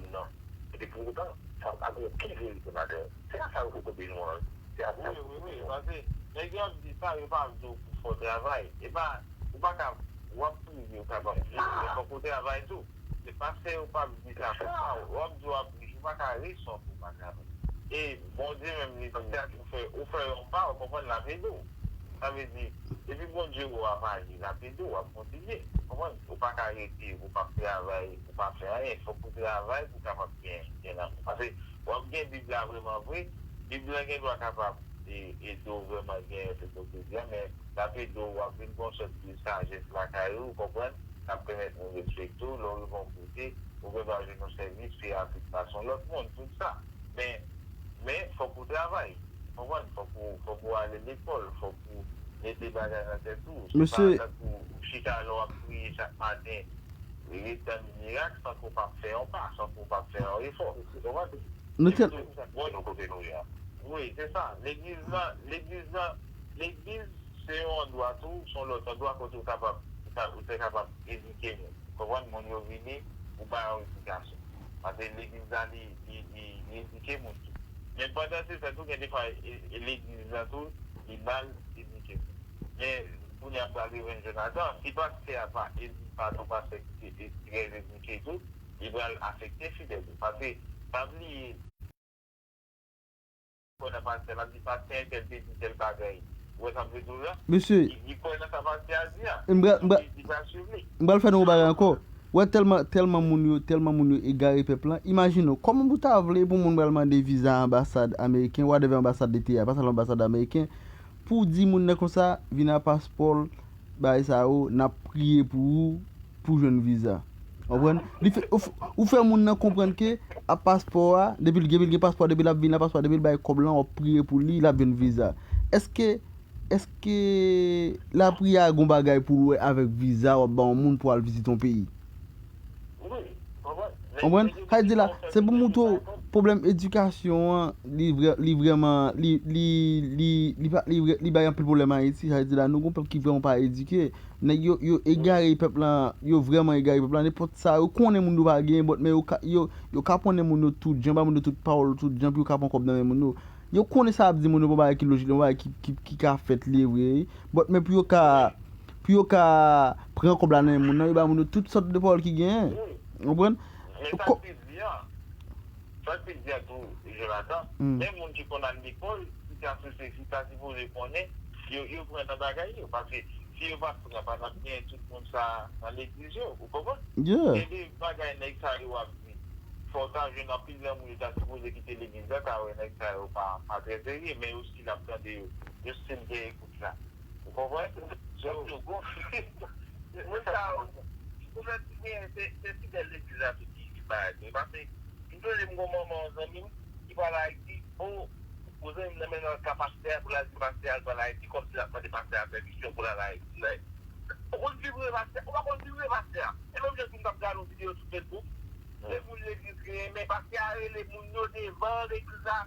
zòn nan. Epi poutan, sa pa gen okenn verite ladan l. Se a sa yo poko vin wè. Se a sa yo poko vin wè. Paske nèg yo ap di sa, yo pa ap di w pou fè w travay. E pa, ou pa ka, w ap priye, ou kapab priye, men fòk ou travay tou. Se pastè yo p ap di sa pou sa. W ap di w ap priye, ou pa ka reson pou w pa travay. E Bondye menm, li di ou fè, ou fè yon pa, ou konprann, l ap ede w. Sa vle di, depi Bondye wè w ap aji, l ap ede w, w ap kontinye. Konprann? Ou pa ka rete, ou p ap travay, ou pa fè anyen. Fòk ou travay pou w kapab gen, gen lanmou. Paske w ap gen Bib la vrèman vre, Bib la gen dwa kapab e, ede w vrèman gen entegrite, men l ap ede w, w ap vin gen yon sòt de sajès lakay ou, ou konprann? K ap pèmèt moun respekte w, lè w rive yon kote, ou gen dwa jwenn yon sèvis pi rapid pase yon lòt moun, tout sa. Men, men, fòk ou travay. Konprann? Fòk ou, fòk ou ale lekòl, fòk ou mete bagay nan tèt ou. Se pa tankou ou chita la w ap priye chak maten, ret tann mirak san ke w pa fè yon pa, san ke w pa fè yon efò. Ou konprann? Nou te... Bon, nou kote nou ye a. Wi, se sa. Legliz la, legliz la, legliz se yon andwa tou, se yon lòt andwa kote w kapab, ou ka, ou te kapab edike moun. Konprann? Moun yo vini, ou ba yo edikasyon. Paske legliz la, li, li, li, li edike moun tou. Men pandan se tan tou, gen defwa, e, e legliz la tou, li mal edike moun. Men, kounye a pral revèn Jonathan, si pastè a pa edi-, pa t yon pastè ki te e, trè edike tou, li pral afekte fidèl yo. Paske, pa bliye, kwè nan pastè, l ap di pastè entèl te di tèl bagay. Ou wè sa m vle di w la? Mesye, li, li kwè nan sa pastè a di a. M pral, m pral, li, li pral swiv li. M pral fè nou yon bagay ankò. Ou wè tèlman, tèlman moun yo, tèlman moun yo egare pèp lan. Imajine w, kòman pou ta vle pou moun pral mande viza anbasad ameriken, whatever anbasad li te ye a, pa sèlman anbasad ameriken, pou w di moun nan konsa, vin a paspò l, bagay sa yo, n ap priye pou ou, pou w jwenn viza. Ou konprann? Li fè, ou, f-, ou fè moun nan konprann ke a paspò a, depi l gen, depi l gen paspò, depi l ap vin la paspò, depi l bay kòb lan, w ap priye pou li, l ap jwenn viza. Èske, èske lapriyè a gon bagay pou l wè avèk viza w ap ba yon moun pou al vizite yon peyi? Wi, konprann. Konprann? Sa vle di la, se pou moutre w pwoblèm edikasyon an, li vrè-, li vrèman, li, li, li, li pa, li vrè-, li bay anpil pwoblèm Ayiti. Sa vle di la, nou gon pèp ki vrèman pa edike. Nèg yo, yo egare pèp lan, yo vrèman egare pèp lan. Nenpòt sa, yo konnen moun yo pa genyen, but, men yo ka, yo, yo kaponnen moun yo tout jan, ba moun yo tout pawòl tout jan, pou yo ka pran kòb nan men moun yo. Yo konnen sa y ap di moun yo, bon bagay ki lojik, bon bagay ki, ki, ki ka fèt, li vre, wi. But, men pou yo ka, pou yo ka pran kòb la nan men moun nan, yo ba moun yo tout sòt de pawòl ki genyen. Wi. Ou konprann? Men sa k te di a, sa k te di a tou, Jonathan, men moun ki konn al lekòl, ki ta sou sesi, ta sipoze konnen, yo, yo pran nan bagay yo. Paske si yo pa t pran, pa t ap gen tout moun sa nan legliz yo. Ou konprann? Yeah. Gen de bagay nèg sa yo ap di. Fò w ta jwenn anpil nan moun yo ta sipoze kite legliz la, ta wè nèg sa yo pa, pa trè serye, men yo still ap tande yo. Yo still gen ekout la. Ou konprann? Yo, yo gonfle. Moun sa yo, pwoblèm ki genyen, se, se fidèl legliz la tou ki, ki bagay. Paske, m sonje m gon manman yon zanmi m ki pral Ayiti, o, gon zanmi m nan men nan ka pastè a pou l al di pastè a l pral Ayiti, kòmsi l ap mande pastè a pèmisyon pou l al Ayiti. Ou konn vire pastè, ou pa konn vire pastè a. E menm jan tou m t ap gade yon videyo sou Facebook, se moun legliz ki renmen, pastè a rele moun yo devan legliz la,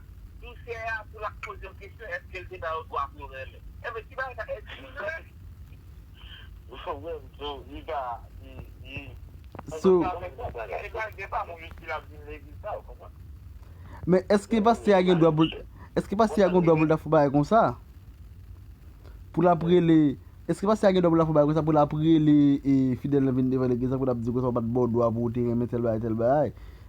dousè a, pou l ap poze yo kesyon, èske l te ba yo dwa pou yo renmen. Enben, ti bagay sa, eskize. Ou wè m di w, li pa, li, li, So, e pa, e pa, gen pa moun yo ki ap vin legliz la, ou konprann? Men èske pastè a gen dwa pou l, èske pastè a gen dwa pou l ta fè bagay konsa? Pou l ap rele, èske pastè a gen dwa pou l ta fè bagay konsa, pou l ap rele, e, fidèl nan vin devan legliz la, pou l ap di konsa, ou pa t ba w dwa pou w te renmen tèl bagay, tèl bagay?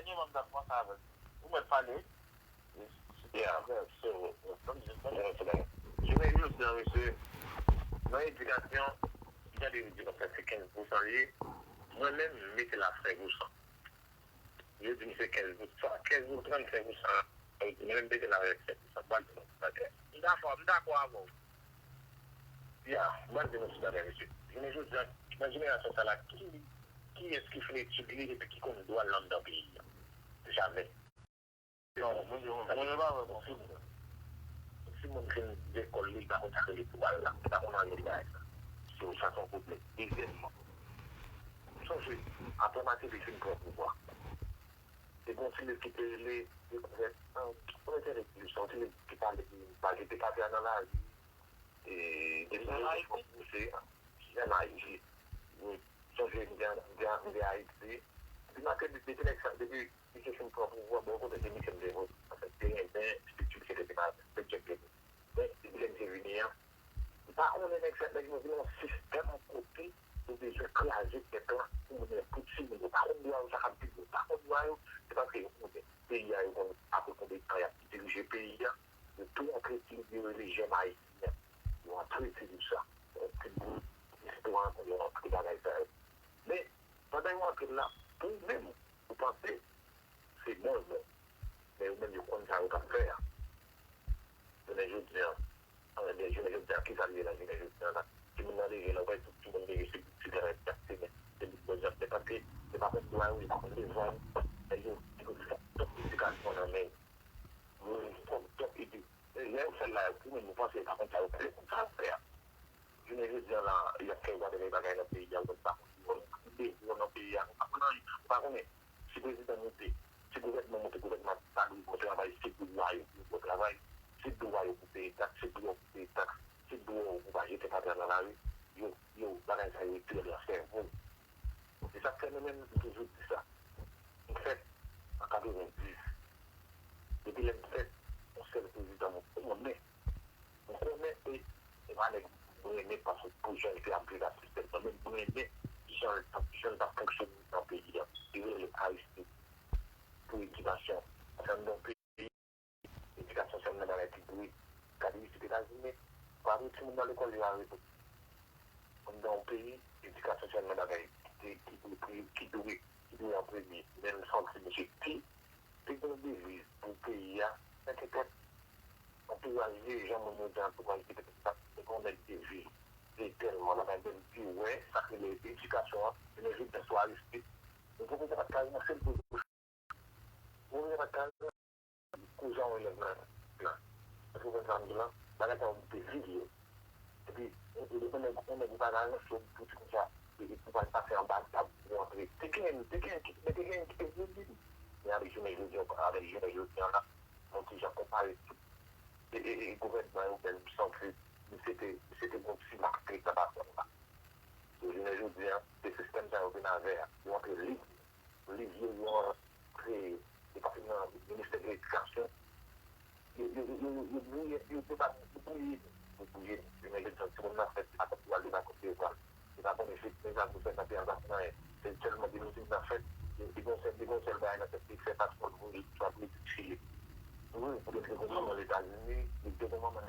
dènye mwa m t ap kòmanse avè l. Ou mèt pale. Yeah, so, jounen jodi a, mesye, nan edikasyon, gade yo di konsa se kenz pousan li ye, mwen menm, m mete l a senk pousan. Yo di m se kenz pousan, kenz pou trannsenk pousan, yo di mwen menm mete l a senk pousan, m pral di nou ti bagay. M dakò, m dakò avè w. Ya, m pral di nou ti bagay, mesye. Jounen jodi a, nan jenerasyon sa la, ki, kiyès ki fin etid li epi ki konn dwa l anndan peyi a? Jamè. Non, mwen, mwen, mwen pa wè bon film. Si moun fin lekòl li, li pa konn sa k rele dwa l la, li pa konn anyen de bagay sa. So, sa se yon pwoblèm. Dezyèmman, sonje, apre Martelly fin pran pouvwa, te gen yon ti liv ki te rele Dekouvèt, an, yon entèvyou ki te sòti, yon ti liv ki pale de maltrete patè nan lari, e, de Jèn Ayiti. Jèn Ayiti. Sonje, m te, m te, m te Ayiti. Epi Martelly, depi nèg sa, depi misye fin pran pouvwa, bò kote ke misye m te vote. Anfèt, te renmen estrikti misye te vin avè l, te tchèk li. Men, depi lè misye vini an, m pa konnen nèg sa, nèg yo vin yon sistèm kote yo bezwen kraze pèp la pou moun, pou timoun yo pa konn dwa yo, sa k ap viv yo pa konn dwa yo, se paske yo konnen peyi a, yo konn apre konbyen tan y ap dirije peyi a, yo tou antre ti liv yo rele Jèn Ayisyen an, yo antre ti liv sa, yo antre istwa, yo antre bagay sa yo. Men, pandan yo antre l la, pou ou menm, ou panse se bon l bon. Men yo menm yo konn sa yo t ap fè a. Jounen jodi a, anben, jounen jodi a, kisa l ye la jounen jodi a la? Timoun nan leve la, ou wè tout timoun leve, se bout sigarèt y ap fimen, se bout bòz y ap fè, paske yo pa konn dwa yo, yo pa konn devwa yo. Nèg yo, yo pran twòp edikasyon nan men yo. Yo pran twòp edi-, lè yo fè l la, ou menm ou panse yo pa konn sa yo fè, yo konn sa yo fè a. Jounen jodi a la, y ap fè yo gade lè bagay nan peyi a, ou pa konn ki wòl ou, ki devwa w nan peyi a, ou pa konn anyen, ou pa konnen si prezidan moute, si gouvènman moute, gouvènman pa dwe bon travay, se dwa yo pou yo bon travay, se dwa yo pou peye taks, se dwa yo pou peye taks, se dwa yo pou pa jete patè nan lari, yo, yo, bagay sa yo retire nan sèvo. Se sa k fè mwen menm, m toujou di sa. M fèt an katrevenndis. Depi lè m fèt, yon sèl prezidan mwen konnen. M konnen e, e pa nèg mwen renmen paske pou jan l te ap viv ak sistèm nan, men mwen renmen jan l t ap, jan l t ap fonksyone nan peyi a. Li rele Aristide pou edikasyon. Paske anndan yon peyi, edikasyon se youn nan bagay ki dwe. Gade isit Etazini, pa vre timoun nan lekòl yo arete. Anndan yon peyi, edikasyon se youn nan bagay ki, ki dwe, ki dwe, ki dwe an premye. Men m santi misye te, te gen yon deviz pou peyi a, men petèt antouraj dirijan, moun yo di antouraj, petèt sa, se yon nèg deviz, se tèlman nan bagay menm pi wè, sa k rele edikasyon an, jounen jodi a sou Aristide, nou poko pa t ka yon sèl Ou wè pa kal, kouzan yon elèv nan, nan. Èske w konprann sa m di la? Bagay sa yo te vide yo. Epi, yon nèg, yon nèg ou pa ka ranse w pou di konsa, e, e pou pral pase anba tab pou antre. Te genyen, te genyen ki, men te genyen ki te vle di. Men avèk jounen jodi a, avèk jounen jodi a la, yon ti jan konpare tout. E, e, e gouvènman yo menm, m santi, misye te, misye te gon ti mak klik nan patwon la. Jounen jodi a, se sistèm sa yo vin avè a. Yo antre lib. Liv yo, yo kreye depatman, ministè de ledikasyon. Yo, yo, yo, yo, yo bouye, yo, yo pa, yo bouye, yo bouye. Yo mete timoun nan fèt, se pa kòmsi yo al de vakans yo pral. Yo pa konnen se, se sa pou fè nan peyi a, pa konnen anyen. Se sèlman de nou timoun nan fèt, yo, yo gon sèl, yo gon sèl bagay nan tèt, se fè paspò l voye swa pou li Chili. Wi, pou li te gon manman Etazini, li te gon manman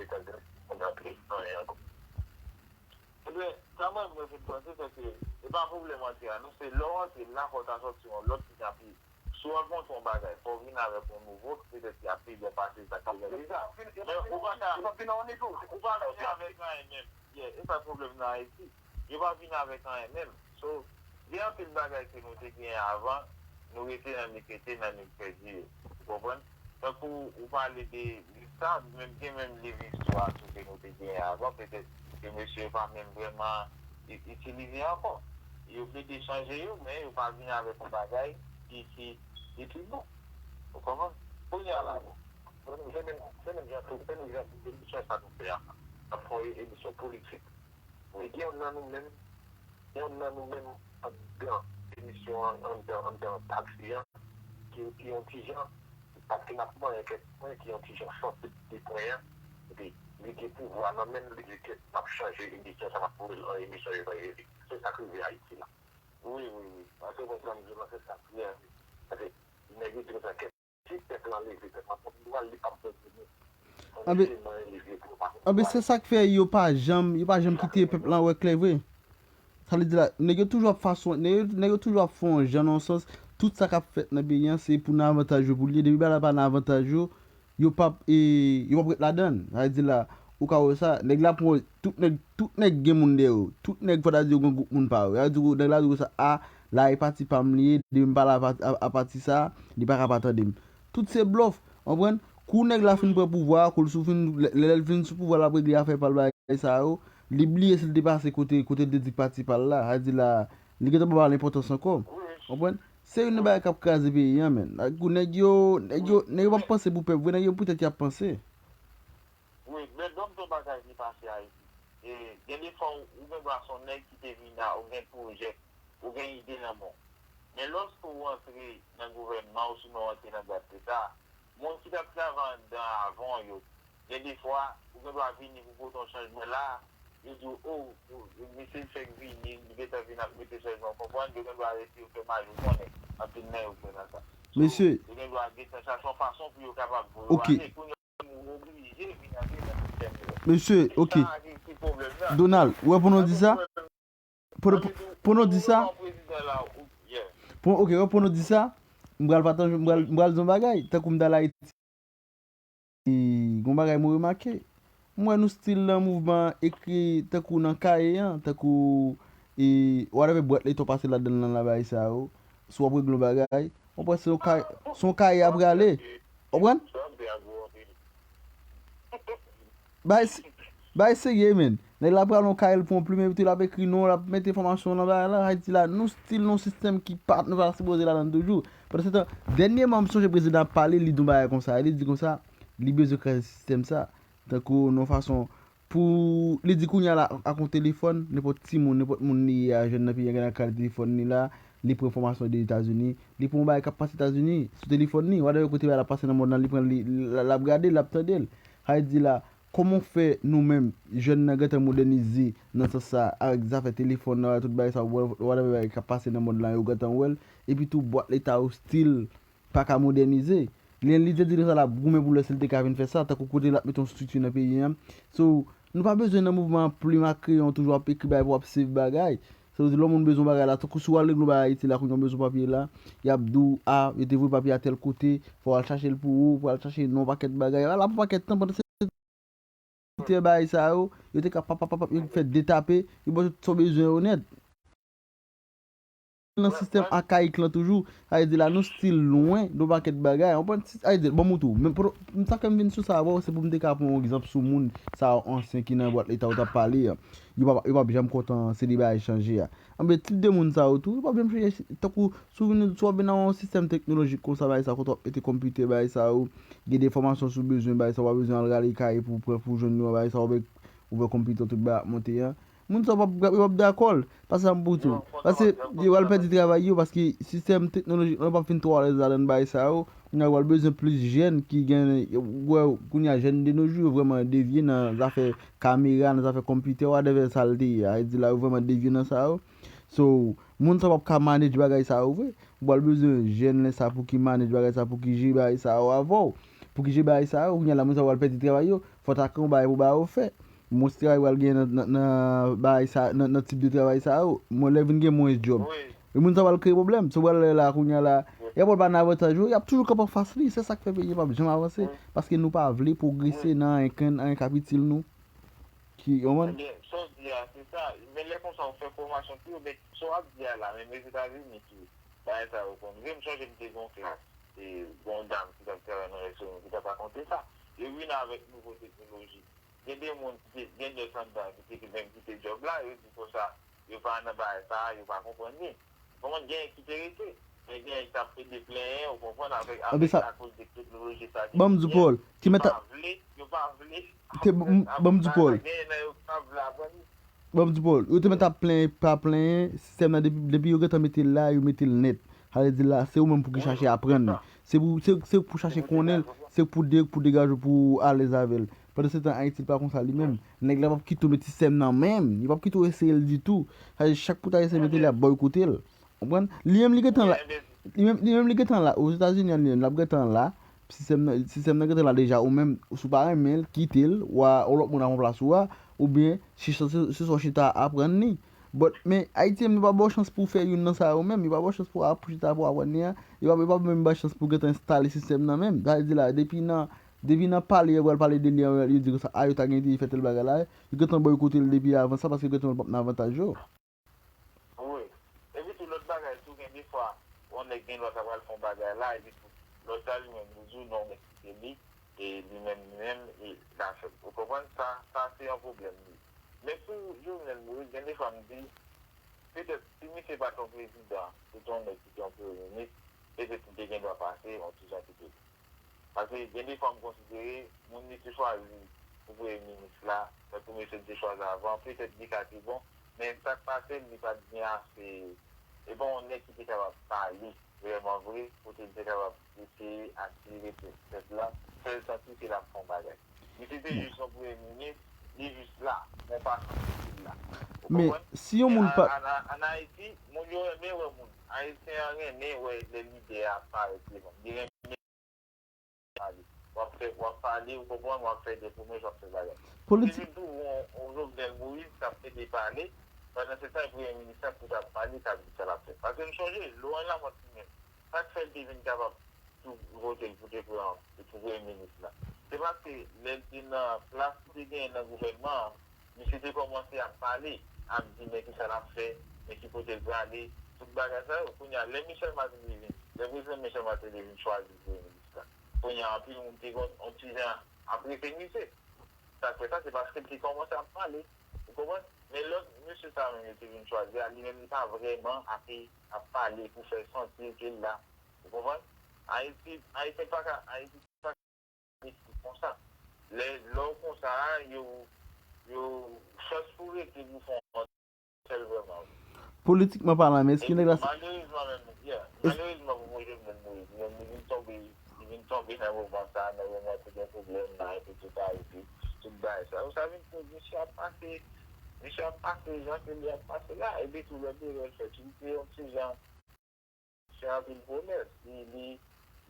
Ebyen, sa mwen, mwen vin panse, se ke e pa pwoblèm antre a, non, se lè w antre la, fò w ta sòti yon lòt ki ta pi. Si w rankontre yon bagay, fò w vin avèk yon nouvo ki petèt ki ap pi bon pase sa k te genyen deja. Men ou pa ka, ou pa vini avèk anyen menm. Yeah, e sa pwoblèm nan Ayiti. Yo pa vini avèk anyen menm. So, gen anpil bagay ke nou te genyen avan, nou rete nan nik rete nan nik pèdi yo. Ou konprann? Tankou ou pale de liv sa, menm gen menm liv istwa tou ke nou te genyen avan, petèt ke mesye yo pa menm vrèman i- itilize ankò. Yo plede chanje yo, men yo pa vin avèk yon bagay ki, ki, ki pi bon. Ou konprann? Kounye a la, bon, se menm, se menm jan tou, se menm jan tou, emisyon sa nou fè a. N ap fè yon emisyon politik. Men gen youn nan nou menm, gen youn nan nou menm anndan emisyon an, anndan, anndan pati an, ki, ki yon ti jan, paske n ap manyen kèk pwen, ki yon ti jan sansib de pwen an, epi li gen pouvwa nan men l, li di ke n ap chanje emisyon sa, n ap voye l an emisyon evanjelik. Se sa k rive Ayiti la. Wi, wi, wi. Paske mwen sa m di w la, se sa k rive. Paske nèg yo di konsa, kèk si pèp lan leve, pèp lan pran pouvwa, li p ap pèdi nou. Anben, anben, se sa k fè yo pa janm, yo pa janm kite pèp lan wè klè vre. Sa vle di la, nèg yo toujou ap fason, nèg yo, nèg yo toujou ap fè yon jan nan yon sans, tout sa k ap fèt nan peyi an, se pou nan avantaj yo pou l ye. Depi bagay la pa nan avantaj yo, yo p ap, e, yo p ap ret ladan l. Sa vle di la, ou ka wè sa, nèg la pran, tout nèg, tout nèg gen moun dèyè yo. Tout nèg fò ta di yo gen gwoup moun pa yo. Sa vle di nèg la di konsa, a, la e pati pa m li ye, depi m pale a pati, a, a pati sa, li pa ka pa tande m. Tout se blòf, w konprann? Kou nèg la fin pran pouvwa a, kou l sou fin, lè, lè l fin sou pouvwa, l ap regle afè pa l bagay sa yo, li bliye si l te pase kote, kote l te di pati pa l la. Sa vle di la, li gentan pa ba l enpòtans ankò. W konprann? Se youn nan bagay k ap kraze peyi an, menn. Kou nèg yo, nèg yo, nèg yo p ap panse pou pèp vre, nèg yo poutèt y ap panse. Wi, men ban m di w bagay ki pase Ayiti. E, gen de fwa, ou, ou gen dwa se yon nèg ki te vin a, ou gen pwojè, ou gen ide nan men w. Men lòske ou antre nan gouvènman, osnon ou antre nan bwat leta, moun ki t ap travay anndan avan w yo, gen de fwa, ou gen dwa vini pou pote yon chanjman la, yo di w, o, o, misye fèk vini, li gentan vin ap mete chanjman, w konprann, yo gen dwa rete yo fè mal, ou konnen, anpil nan yo kwè nan sa. So, mesye, yo gen dwa gentan chache yon fason pou yo kapab voye w ale. Kounye a, ou oblije vin antre nan sistèm yo. Mesye, e ok. Sa ki, ki pwoblèm nan. Donald, ou wè pou nou di sa? Pou, pou, pou nou di sa? Pou, ok, wè pou nou di sa, m pral pataje, m pral, m pral di yon bagay. Tankou m t al Ayiti, e, gon bagay mwen remake. M wè nou still nan mouvman ekri tankou nan kaye an, tankou, e, whatever bwat leta w pase ladan l nan la bagay sa yo. Si w ap regle yon bagay, w ap wè se yon kaye, se yon kaye y ap rale. W konprann? Bay, bay serye, menn. Nèg la pral yon kaye, l pran yon plim, epi tou l ap ekri non, l ap mete enfòmasyon nan bagay la. Ayiti la, nou still nan yon sistèm ki pa, nou pa sipoze ladan l toujou. Pandan se tan, dènyèman, m sonje prezidan ap pale, li di yon bagay konsa. Li di konsa, li bezwen kraze sistèm sa. Tankou, nan yon fason, pou, li di kounye a la, ak yon telefòn, nenpòt timoun, nenpòt moun li ye a, jèn nan peyi a, gen nan kay telefòn li la, li pran enfòmasyon de Etazini, li pran yon bagay k ap pase Etazini, sou telefòn li, whatever kote bagay la pase nan mond lan, li pran, li, l, l ap gade l, l ap tande l. Sa vle di la, kòman w fè nou menm, jèn nan gentan modènize nan sans sa, avèk zafè telefòn nan, tout bagay sa, whatever bagay k ap pase nan mond lan, yo gentan wè l, epi tou bwat leta yo still pa ka modènize. Li, li te di konsa l ap goumen pou l wè si l te ka vin fè sa, tankou kote l ap mete yon estrikti nan peyi an. So, nou pa bezwen nan mouvman an plim ak kreyon toujou ap ekri bagay pou w ap save bagay. Sa vle di lè yon moun bezwen yon bagay la, tankou si w al regle yon bagay Ayiti la, kounye a w bezwen papye la, y ap di w, a, yo te voye papye a tèl kote, fò w al chache l pou ou, fò w al chache non pakèt bagay. Ala pou pakèt tan, pandan se tan bagay sa yo, yo te ka pap, pap, pap, pap, yo fè detape, yo ba w tout sa w bezwen yo nèt. Nan sistèm akayik lan toujou, sa vle di la, nou still lwen de yon pakèt bagay. Ou konprann? Sa vle di, ban m moutre w. Men pou, sa fè m vin sou sa avè w, se pou m te ka pran yon egzanp sou moun sa yo ansyen ki nan bwat leta ou t ap pale a. Yo p ap, yo p ap janm kontan si de bagay chanje a. Anben, tip de moun sa yo tou, yo p ap janm chanje, tankou si w vin, si w ap vin nan yon sistèm teknolojik konsa, bagay sa, kote w ap mete konpitè, bagay sa yo, gen de enfòmasyon si w bezwen, bagay sa, w pa bezwen al rale kaye pou w pran, pou w jwenn yo, bagay sa, w ouvè, ouvè konpitè, tout bagay ap monte an. Moun sa yo p ap, yo p ap dakò l. Paske sa m pou di w. Paske yo pral pèdi travay yo, paske sistèm teknolojik lan p ap fin twò alèz ladan bagay sa yo. Kounye a, yo pral bezwen plis jèn ki gen, wè, kounye a, jèn de nos jours, yo vrèman devye nan zafè kamera, nan zafè konpitè, whatever sa l te ye a. Sa vle di la, yo vrèman devye nan sa yo. So, moun sa yo p ap ka manage bagay sa yo vre. Ou pral bezwen jèn lè sa pou ki manage bagay sa, pou ki jere bagay sa yo avè w. Pou ki jan bagay sa yo, kounye a la moun sa yo pral pèdi travay yo, fò ta gen yon bagay pou ba yo fè. Mwens travay pral gen nan, nan, nan bagay sa, nan, nan tip de travay sa yo. Mwen lè vin gen mwens djòb. E moun sa yo pral kreye pwoblèm. Si w pral lè la kounye a la, y ap wè l pa nan avantaj yo, y ap toujou kanpe anfas li. Se sa k fè peyi a p ap janm avanse. Paske nou pa vle pwogrese nan anyen, anyen k ap itil nou. Ki, w konprann? Ebyen, sa w di a, se sa. Men lè konsa, w fè fòmasyon pou yo, men sa w ap di a la, menm Ozetazini tou, bagay sa yo konn vre. M sonje m te gen yon klas, e, gen yon dam ki t ap travay nan restoran, ki t ap rakonte sa. Yo vin avèk nouvo teknoloji. Gen de moun ki te, gen de sandal ki te menm kite djòb la, yo di konsa, yo pa nan bagay sa a, yo pa konprann li. Kòman gen ki te rete? Men gen ki t ap pede plenyen, ou konprann, avèk, avèk, akoz de teknoloji sa ki vini an, yo pa vle, yo pa vle ap, ap travay, genyen nan yo ki pa vle aprann li. Ban m di Paul, yo te mèt ap plenyen, pa plenyen, sistèm nan depi, depi yo gentan mete l la, yo mete l nèt. Sa vle di la, se ou menm pou ki chache aprann li. Se pou, se, se pou chache konnen l, se pou de, pou degaje w, pou alèz avè l. Pandan se tan, Ayiti pa konsa li menm. Nèg la p ap kite w met sistèm nan men l. Li p ap kite w eseye l ditou. Sa vle di chak pou ta eseye mete l, y ap bòykote l. Konprann? Li menm li gentan la. Li menm, li menm li gentan la. Ozetazini an li menm, l ap gentan la. Sistèm nan, sistèm nan gentan la deja. Ou menm, si w pa renmen l, kite l. W a, yon lòt moun ap ranplase w a. Oubyen, si se, se, se sa w chita aprann li. But, men, Ayiti menm, yo pa ba w chans pou w fè youn nan sa yo menm. Yo pa ba w chans pou w ap chita pou w aprann li a. Yo pa, yo pa menm ba w chans pou w gentan enstale sistèm nan menm. Sa vle di la, depi nan, depi nan pale, yo pral pale de li an, yo di konsa, a, yo ta gen enterè fè tèl bagay la. Yo gentan bòykote l depi avan sa, paske yo gentan wè l p ap nan avantaj yo. Wi. Epi tou, lòt bagay tou, gen defwa, yon nèg gen dwa ta pral fè yon bagay la, epi tou, lòt la, li menm, li di w non, men kite li, e li menm, li menm, e l a fè l. Ou konprann? Sa, sa se yon pwoblèm, wi. Men pou Jovenel Moïse, gen defwa, m di, petèt, si misye pa t yon prezidan, se t yon nèg ki te yon premye minis, petèt li te gen dwa pase yon ti jan pi pi. Paske gen de fwa m konsidere, moun li te chwazi pou premye minis la, tankou mesye li te chwazi avan, petèt li ka te bon, men sa k pase, li pa t gen ase, e pa yon nèg ki te kapab pale vrèman vre, kote li te kapab eseye atire tèt, tèt la, fè l santi ke l ap fè yon bagay. Misye te jis yon premye minis, li jis la, men w pa santi ke l la. Ou konprann? Men si yon moun pa. An, an, an Ayiti, moun yo renmen wè moun. Ayisyen an renmen wè lè lidè a ap parèt devan. Li renmen pale. W ap fè, w ap pale, ou konprann, w ap fè de pwomès, w ap fè bagay. Politik. Li vin tou yon, yon Jovenel Moïse k ap pede pale, pandan se tan, premye minis la ki t ap pale, k ap di sa l ap fè. Paske m sonje, Laurent Lamothe li menm, sa k fè l te vin kapab tou vote l pou te pran, pou premye minis la. Se paske lè l te nan plas li te genyen nan gouvènman an, misye te kòmanse ap pale, ap di men kisa l ap fè, men ki kote l prale, tout bagay sa yo. Kounye a, lè Michel Martelly vin, lè prezidan Michel Martelly vin chwazi premye minis la, kounye a, anpil moun te konn, yon ti jan ap rete misye. Sa k fè sa, se paske l te kòmanse ap pale. Ou konprann? Men lòt mesye sa menm yo te vin chwazi a, li menm li pa vrèman ape ap pale pou fè santi l ke l la. Ou konprann? Ayiti, Ayisyen pa ka, Ayiti pa ka rete konsa. Lè, lè w konsa a, yo, yo, chans pou w rete pou fè yon sèl vrèman. Politikman palan, men èske nèg la. Malerezman menm, yeah, malerezman pou mwen, Jovenel Moïse, li menm li vin tonbe, li vin tonbe nan moman sa, nan moman te gen pwoblèm la, epi tout sa, epi tout bagay sa. Sa vin koz misye ap pase, misye ap pase jan ke li ap pase la, epi tou lòt bagay l fè, li te yon ti jan, fè anpil pwomès. Li, li,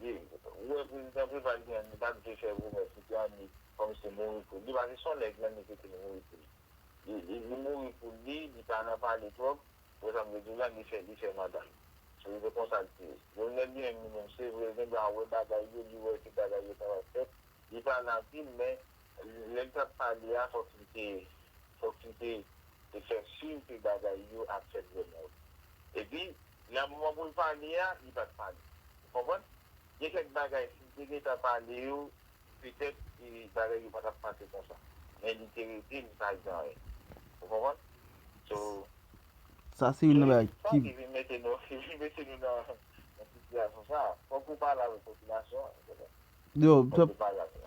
li, ou wè prezidan Preval gen, li pa t vle fè pwomès, li te annik kòmsi mouri pou li, paske se yon nèg nan nèg ki te mouri pou li. Li, li, li mouri pou li, li pa nan pale twòp. Wè sa m vle di w la, li fè, li fè manda l. Se, se konsa l te ye. Jovenel li menm, li menm, se vre, gen dwa wè bagay yo, li wè ke bagay yo kapab fèt. Li pale anpil, men lè l t ap pale a, fòk li te, fòk li te, te fè si ke bagay yo ap fèt vrèman wi. Epi, nan moman pou l pale a, li pa t pale. Ou konprann? Gen kèk bagay, si l te gentan pale yo, petèt, e, bagay yo pa t ap pase konsa. Men li te rete, li pa di anyen. Ou konprann? So, sa se youn nan bagay ki vin mete nou, ki vin mete nou nan, nan sitiyasyon sa a. Fòk ou pale avèk popilasyon an, ou konprann? Yo, pèp,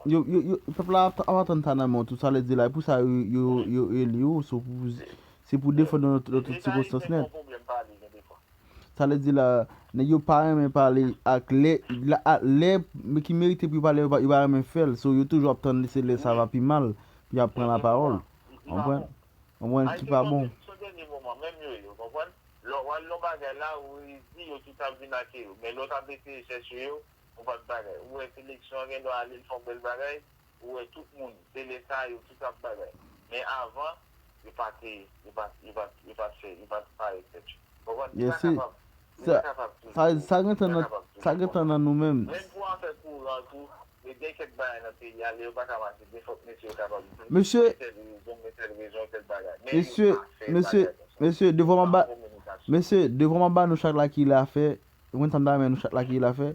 yo, yo, yo, pèp la ap, ap atann sa nan men w tou, sa vle di la, e pou sa yo, yo, yo eli w, so pou, se pou defann w nan, nan tout sikonstans nèt. Sa vle di la, nèg yo pa renmen pale ak lè, la, a, lè ki merite pou yo pale, yo pa, yo pa renmen fè l. So, yo toujou ap tann se lè sa va pi mal, pou y ap pran lapawòl. Ou konprann? Ou konprann ki pa bon. Se dènye moman, menm yo ye, ou konprann? Lè w al nan bagay la, ou rezi, yo tout ap vin ake yo. Men lè w t ap eseye chèche yo, ou pa t bagay. Ou wè seleksyon an gen dwa ale, l fè yon bèl bagay, ou wè tout moun, tele sa yo, tout ap bagay. Men avan, yo pa te, yo pa, yo pa, yo pa t fè, yo pa t pare tèt yo. Ou konprann? Li pa kapab, li pa kapab toujou, li pa kapab toujou konsa. Sa gentan nan nou menm. Menm pou afè kouran tou, men gen kèk bagay nan peyi a, lè yo pa ka mache byen, fòk mesye yo kapab di, men tèl rezon, men tèl rezon, tèl bagay. Men yo pa fè bagay konsa. Mesye, devan m ap ba, mesye, devan m ap ba nou chak la ki la fè, ou konn sa m ta renmen nou chak la ki la fè?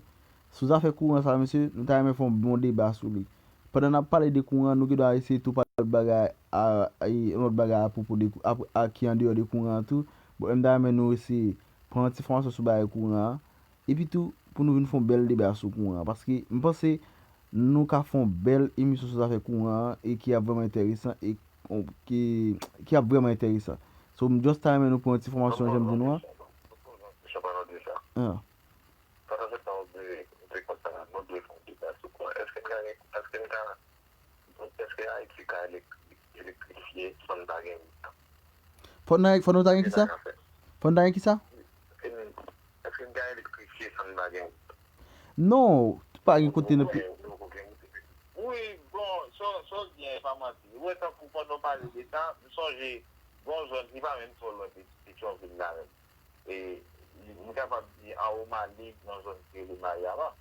Sou zafè kouran sa, mesye, nou ta renmen fè yon bon deba sou li. Pandan n ap pale de kouran, nou gen dwa eseye tou pale lòt bagay a, a, e, lòt bagay apwopo de, a, a, ki andeyò de kouran an tou. Bon, m ta renmen nou eseye pran yon ti fòmasyon sou bagay kouran an. Epi tou, pou nou vin fè yon bèl deba sou kouran an. Paske m panse nou ka fè yon bèl emisyon sou zafè kouran an e ki ap vrèman enteresan e ki, ki ap vrèman enteresan. So, m just ta renmen nou pran yon ti fòmasyon, jan m di nou an. An. Pandan se tan, ou te, ou te konn sa, nou dwe fè yon deba sou kouran. Èske n ka, èske n ka, èske Ayiti ka elektri-, elektrifye san n pa gen wout? Fò n, fò nou ta gen kisa? Fò n ta gen kisa? Èske n, èske n ka elektrifye san n pa gen wout? Non, pa gen kote nan pi- Wi, bon, sa w, sa w di a, e pa manti. Ou wè, tankou pandan w pale de sa, m sonje, gon zòn ki pa menm twò lwen Petyonvil la menm. E, m kapab di anwo Malig, nan zòn ki rele Mariyama.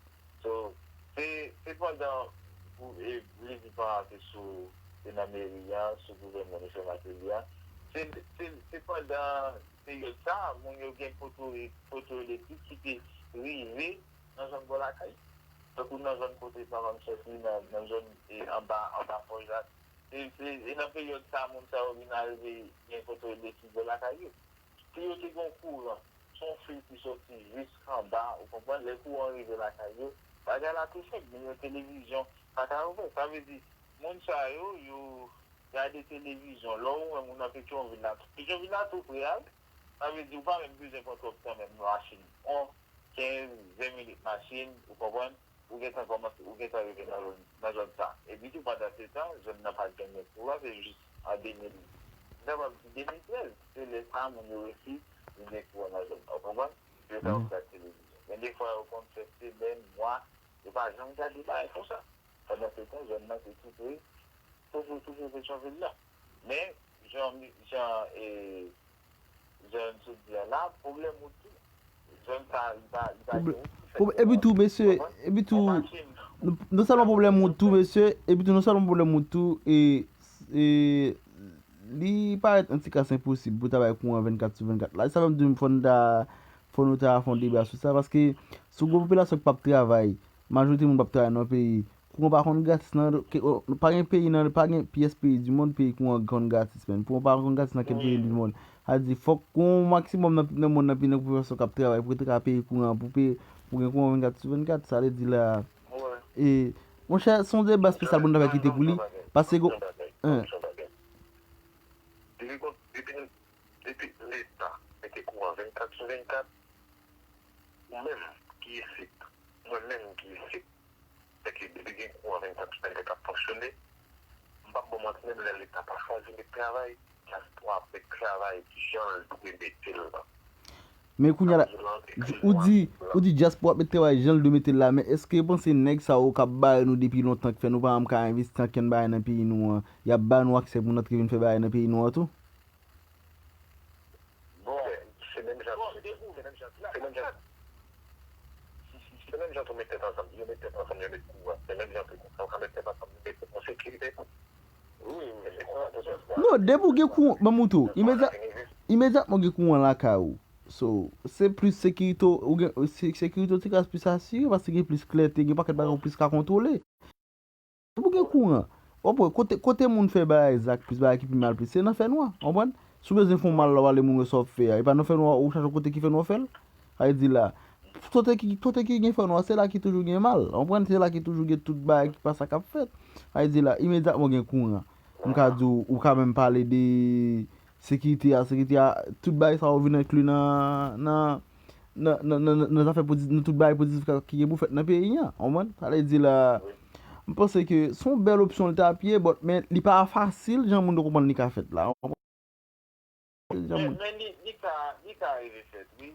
So, se, se pandan, pou, e, vle di pa se sou, se nan meri a, sou gouvènman mesye Martelly a. Se, se, se pandan peryòd sa a, moun yo gen poto, poto elektrik ki te rive nan zòn bò lakay. Tankou nan zòn kote papa m sòti, nan, nan zòn, e, anba, anba Fòjak. E, e, e nan peryòd sa a, moun sa yo vin arive gen poto elektrik bò lakay yo. Si yo te gen kouran, se yon fil ki soti jis anba, ou konprann, lè kouran rive lakay yo, bagay la tou senp, menm yon televizyon pa ka ouvè. Sa vle di, moun sa yo, yo gade televizyon. Lè ou wè moun nan Petyonvil la, Petyonvil la tou pre a wi. Sa vle di, ou pa menm bezwen pran twòp tan menm nan machin. On kenz, ven minit machin, ou konprann? Ou gentan kòmanse, ou gentan rive nan zòn, nan zòn sa. Epi tou, pandan se tan, zòn nan pa t janm gen kouran, se jis an de mil, m kapab di de mil trèz, se lè sa a moun yo resi vin gen kouran nan zòn nan, ou konprann? Yo ta ap gad televizyon. Men defwa, yo konn fè semèn, mwa, yo pa janm gade bagay konsa. Pandan se tan, zòn nan se tou pre, toujou, toujou Petyonvil la. Men, jan, jan, e, jan m sot di a la, pwoblèm wout tou. Zòn sa, li pa, li pa gen wout ki fèt pou wout, epi tou, mesye, epi tou, non, non sèlman pwoblèm wout tou, mesye, epi tou, non sèlman pwoblèm wout tou, e, e, li parèt yon ti kras enposib pou ta bay kouran vennkat sou vennkat la. Sa fè m di m fò n ta, fò nou ta fè yon deba sou sa, paske si w gen yon popilasyon k p ap travay, majorite moun p ap travay nan yon peyi, kouran pa konn gratis nan, ke, o, pa gen peyi nan, pa gen pyès peyi di mond, peyi kouran konn gratis, menm. Kouran pa konn gratis nan kèk peyi di mond. Sa di, fòk gen yon maksimòm nan, nan mond nan, peyi nan popilasyon k ap travay, pou yo te ka peye kouran, pou peye, pou gen kouran vennkat sou vennkat, sa vle di la. E, monchè, se yon deba espesyal pou nou ta fè kite pou li, paske go, en. Depi, depi, depi Leta mete kouran vennkat sou vennkat, ou menm ki isit, mwen menm ki isit, se ke depi gen kouran vennkat sou vennkat k ap fonksyone, m p ap ba w manti, menm lè Leta pa chwazi met travay, dyaspora ap met travay jan l dwe mete l la. Men kounye a la, ou di, ou di dyaspora ap met travay jan l dwe mete l la, men èske w panse nèg sa yo k ap bare nou depi lontan, k fè nou pa janm ka envesti ankenn bagay nan peyi nou an, y ap ba nou aksè pou n antre vin fè bagay nan peyi nou an tou? Bon, se menm jan, se menm jan, se menm jan, se menm jan tou met tèt ansanm, yo met tèt ansanm, yo met kouran. Se menm jan tou konsa, yo ka met tèt ansanm, yo met yon sekirite. Wi, men se kouran tou sèl fwa. Non, depi w gen kouran, ban m montre w. Imedya-, imedyatman w gen kouran lakay ou. So, se plis sekirite w, ou gen, se, sekirite w ti kras plis asire, paske gen plis klète, gen pakèt bagay ou plis ka kontwole. Pou gen kouran. W ap wè, kote, kote moun fè bagay zak plis, bagay ki pi mal plis, se nan fènwa, w konprann? Si w bezwen fè yon mal la, w ale moun wè sa w ap fè a. E pa nan fènwa, ou chache yon kote ki fènwa w fè l. Sa vle di la, kote ki, kote ki gen fènwa, se la ki toujou gen mal. W konprann? Se la ki toujou gen tout bagay ki pa sa k ap fèt. Sa vle di la, imedyatman gen kouran. M ka di w, ou ka menm pale de sekirite a, sekirite a, tout bagay sa yo vin enkli nan, nan, nan, nan, nan, nan zafè pozi-, nan tout bagay pozitif ka, ki gen pou fèt nan peyi an, w konprann? Sa vle di la, m panse ke se yon bèl opsyon l t ap ye, but, men li pa fasil, jan moun yo konprann li ka fèt la, w konprann? Jan moun. Men, men li, li ka, li ka rive fèt, wi.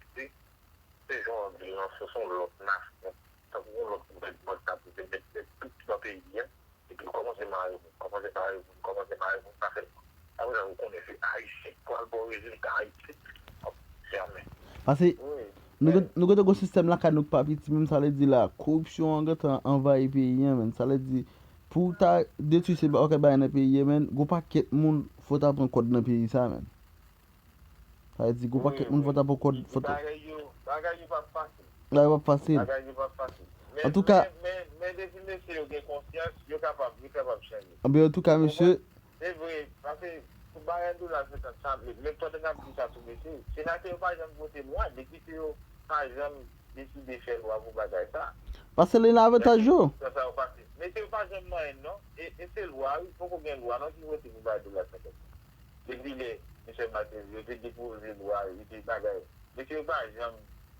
Ayiti, se jan w di l lan, se yon lòt nasyon. Tankou yon lòt gouvènman k ap vin met tèt tout nan peyi a, epi l kòmanse mare moun, kòmanse mare moun, kòmanse mare moun, pa sèlman. Apre sa, ou konnen se Ayisyen k pral ba w rezilta Ayiti. Jamè. Paske nou gen, nou gen yon sistèm lakay nou k pa piti, menm sa vle di la, koripsyon an gentan anvayi peyi a, menm. Sa vle di, pou w ta detwi se bagay bagay nan peyi a, menm, gon pakèt moun fò ta pran kòd nan peyi sa, menm. Sa vle di, gon pakèt moun fò ta pran kòd, fò ta. Bagay yo, bagay yo p ap fasil. Bagay yo p ap fasil. Bagay yo p ap fasil. Men, antouka, men, men, men depi mesye yo gen konsyans, yo kapab, yo kapab chanje. Anben, antouka, mesye. Se vre, paske pou bagay dola senkant sa, men, men pandan n ap di sa tou, mesye, senatè yo pa janm vote lwa, depite yo pa janm deside fè lwa pou bagay sa. Paske li nan avantaj yo. Sa, sa yo pase. Mesye yo pa janm manyen, non. E, e se lwa, wi, poko gen lwa, non, ki vote pou bagay dola senkant. Depi lè Michel Martelly, yo te depoze lwa, yo te bagay. Mesye yo pa janm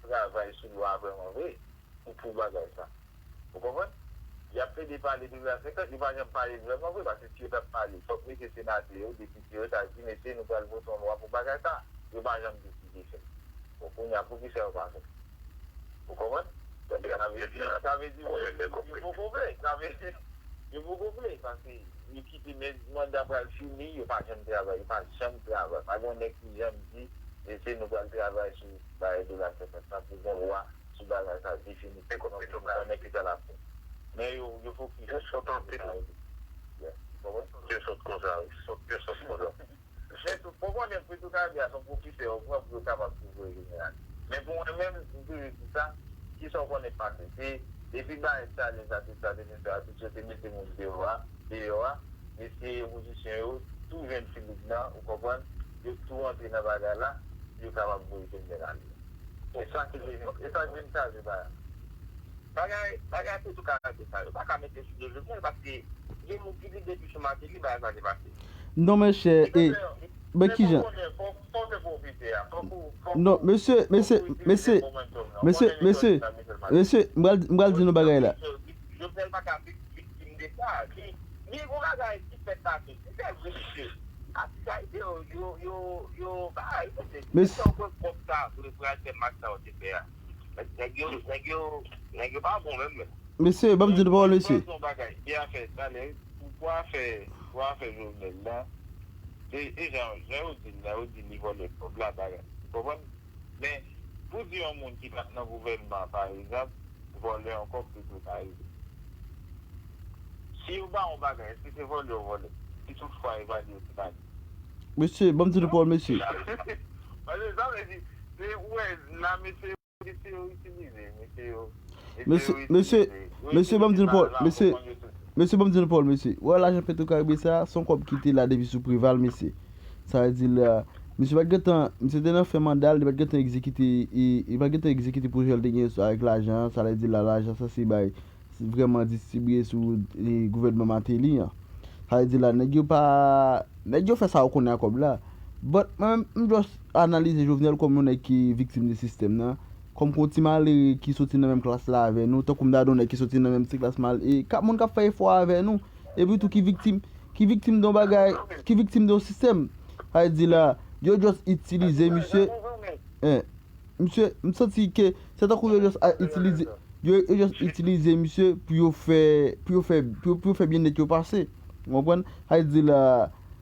travay sou lwa vrèman vre pou, pou bagay sa. Ou konprann? Y ap plede pale de dola senkant, yo pa janm pale vrèman vre, paske si yo t ap pale, fòk mesye senatè yo, depite yo, ta di, mesye, nou pral vote yon lwa pou bagay sa. Yo pa janm deside fè. Bon, kounye a, poukisa yo pa fè? Ou konprann? Sa vle di, sa vle di, yo poko vle, sa vle di, yo poko vle, paske yo kite men-, manda pral fini, yo pa janm travay, yo pa janm travay. Pa gen nèg ki janm di, mesye, nou pral travay sou bagay dola senkant lan pou gen lwa sou bagay sa definitif, nou konnen ki sa l ap fè. Men yo, yo fokis sou sa yo di. Yeah. Ou konprann? Yo sòt konsa, wi. Sòt, yo sòt konsa. Men tou, fò konnen Petwokaribe a se yon pwofesè yo pran pou yo kapab kouvri jeneral. Men pou mwen menm, m toujou di sa, kisa w konnen pase? Se depi bagay Chalèz la, tout sa, depi sa, tout yo te mete moun deyò a, deyò a, mesye opozisyon yo, tou jwenn Filip nan, ou konprann? Yo tou antre nan bagay la, pou yo kapab voye Jovenel ale. E sa ki vin, e sa ki vin chaje bagay. Bagay, bagay Petwokaribe sa, yo pa ka mete sou do Jovenel, paske gen moun ki vin depi sou Mateli, bagay sa te pase. Non, monchè, e, men kijan? Non, mesye, mesye, mesye, mesye, mesye, mesye, m pral, m pral di nou bagay la. Jovenel pa ka viktim de sa. Li, li gon bagay ki fèt pase. Se vre, mesye. Atis Ayiti yo, yo, yo, yo, bagay, mesye. Mesye, yo pran kòb sa, pou yo pral fè match sa yo te fè a. Nèg yo, nèg yo, nèg yo pa bon menm, menm. Mesye, ban m di nou pawòl, mesye. Mwen di yon bagay, de afè talè, pou, pou afè, pou afè Jovenel la, e, e jan, jan yo di l la, yo di li vòlè kòb la, bagay. Ou konprann? Men, pou di yon moun ki pa t nan gouvènman, pa egzanp, vòlè yon kòb, se tou ka rive. Si yo ba yon bagay, èske se vòlè ou vòlè? Si toutfwa yo ba li, yo se pa li. Mesye, ban m di nou pawòl, mesye. Paske sa vle di, se ou wè, la, mesye, Mesye yo itilize, mesye yo. Mesye, mesye, mesye, ban m di nou pawòl, mesye, mesye, ban m di nou pawòl, mesye. Ou wè lajan Petwokaribe sa, se yon kòb ki te la depi sou Preval, mesye. Sa vle di la, misye pa t gentan, misye te nan fen manda l, li pa t gentan egzekite, e, li pa t gentan egzekite pwojè l te gen avèk lajan an, sa vle di la, lajan sa se bay, se vrèman distribiye sou, e, gouvènman Martelly an. Sa vle di la, nèg yo pa, nèg yo fè sa yo konnen a kòb la. But mwen menm, m just analize Jovenel kòm yon nèg ki viktim de sistèm nan, kòm yon ti malere ki soti nan menm klas la avè nou, tankou m ta di yon nèg ki soti nan menm ti klas mal, e k ap, moun k ap fè efò avè nou, epi tou ki viktim, ki viktim de yon bagay, ki viktim de yon sistèm. Sa vle di la, yo just itilize misye. Eh, misye, m santi ke se tankou yo just a itilize, yo, yo just itilize misye pou yo fè, pou yo fè, pou, pou yo fè byennèt yo pase. Ou konprann? Sa vle di la,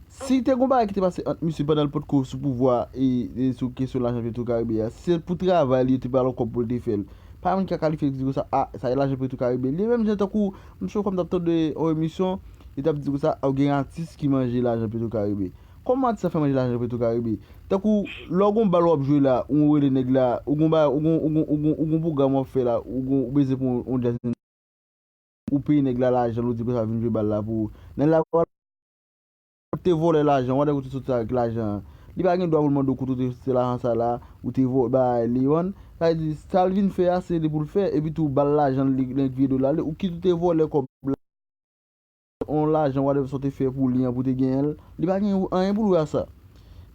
si te gon bagay ki te pase ant misye pandan l potko sou pouvwa e, e sou kesyon lajan Petwokaribe a, si se pou travay li, yo te ba l yon kòb pou l te fè l. Pa moun ki ka kalifye l di konsa, a, sa e lajan Petwokaribe. Li menm jan tankou, m sonje fwa m t ap tande yon emisyon, li t ap di konsa, a, gen atis ki manje lajan Petwokaribe. Kòman atis la fè manje lajan Petwokaribe? Tankou, lè w gon bal w ap jwe la, ou rele nèg la, ou gon ba, ou gon, ou gon, ou gon, ou gon pwogram w ap fè la, ou gon, ou bezwen pou yon, yon djaz, ou peye nèg la lajan l, ou di pou sa vin jwe bal la pou ou. Nèg la pral te vòlè lajan, whatever, ou te soti avèk lajan an. Li pa gen dwa pou l mande w kote w te soti lajan sa la, ou te vò-, bay li, ou konprann? Sa vle di, sa l vin fè a, se li pou l fè, epi tou, ba l lajan li, nèg vye dola li, ou kit ou te vòlè kòb la, yon lajan, whatever, sa w te fè pou li an, pou te genyen l, li pa gen anyen pou l wè a sa.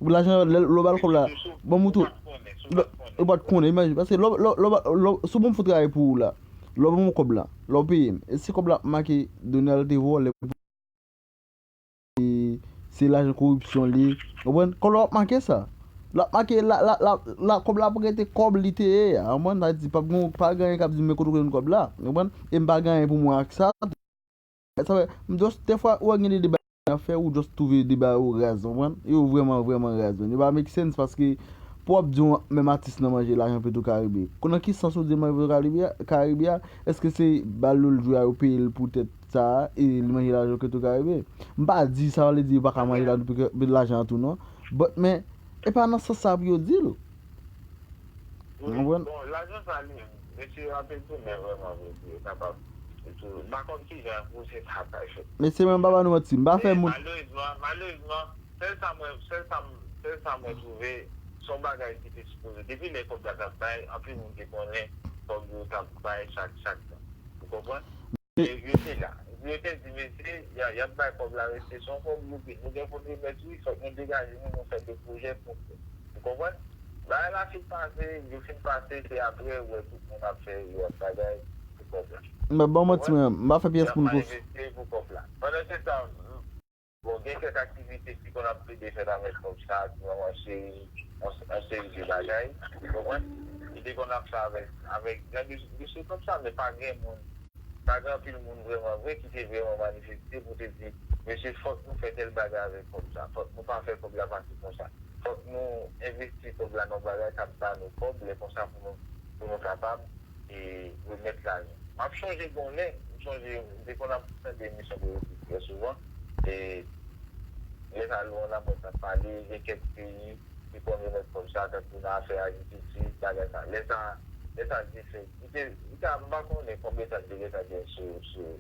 Lajan, lè, lè w ba l kòb la, ban m moutre w. Lè, ou pa t konnen, imajine, paske lè, lè, lè, lè, si w ban m fè travay pou ou la, lè w ban m kòb la, lè w peye m, e si kòb la ap make Donald te vòlè, e se lajan koripsyon li ye, ou konprann? Kòb la p ap make sa. L ap make la, la, la, la, kòb la ap rete kòb li te ye a, ou konprann? Sa vle di, p ap gen, pa gen anyen k ap di m men kote w jwenn kòb la, ou konprann? E m pa gen anyen pou mwen ak sa. Sa fè, m just, dèfwa, ou wè gen de deba n ap fè, ou just twouve deba yo raz, ou konprann? Yo vrèman, vrèman raz, man. Yo pa make sense paske pou w ap di yon menm atis nan manje lajan Petwokaribe. Kon nan ki sans ou di l manje Petwokaribe a? Karibe a? Èske se bal yo l jwe a, yo peye l pou tèt sa a, e li manje lajan Petwokaribe? M pa di sa vle di yo pa ka manje la, lajan an tou, non. But, men, e pa nan sans sa pou yo di l. Ou konprann? Bon, lajan sa li, mesye yo ap retounen vrèman, vre di, yo kapab. E tou, m pa konn kijan pou se sa pral fèt. Mesye, mwen m pa ba nou manti, m pa fè moun. Malerezman, malerezman, sèl sa mwen, sèl sa m, sèl sa mwen twouve, se yon bagay ki te sipoze. Depi lè kòb la t ap bay, anpil moun te konnen kòb yo t ap bay chak, chak tan. Ou konprann? Yo, yo te la. Yo te di, mesye, y a, y ap bay kòb la, mesye, se yon kòb yo gen. Nou gen pou nou remèt, wi, fòk nou degaje nou, nou fè de pwojè pou fè. Ou konprann? Bagay la fin pase, yo fin pase, se apre, ou wè tout moun ap fè, yo ap bagay pou kòb la. M pa ba w manti, mwen, m pa fè pyès moun konfyans. Y ap manifeste pou kòb la. Pandan se tan, bon, gen kèk aktivite ki konn ap plede fèt avèk kòb sa, ki yon seri, yon, yon seri de bagay, ou konprann? E te konn ap fè avèk, avèk jan de, de sou kòb sa, men pa gen moun, pa gen anpil moun vrèman vre ki te vrèman manifeste pou te di, mesye, fòk nou fè tèl bagay avèk kòb sa, fòk nou pa fè kòb la pase konsa, fòk nou envesti kòb la nan bagay k ap ba nou kòb, lè konsa pou nou, pou nou kapab e remèt lajan. M ap chonje gen yon lè, m chonje, m te konn ap tande emisyon politik trè souvan, e lè sa Laurent Lamothe t ap pale, gen kèk peyi ki konn remèt kòb sa, tankou nan afè agrikilti, bagay sa. Lè sa, lè sa te fèt, li te, li ta, m pa konnen konbyen tan li te gentan gen sou, sou,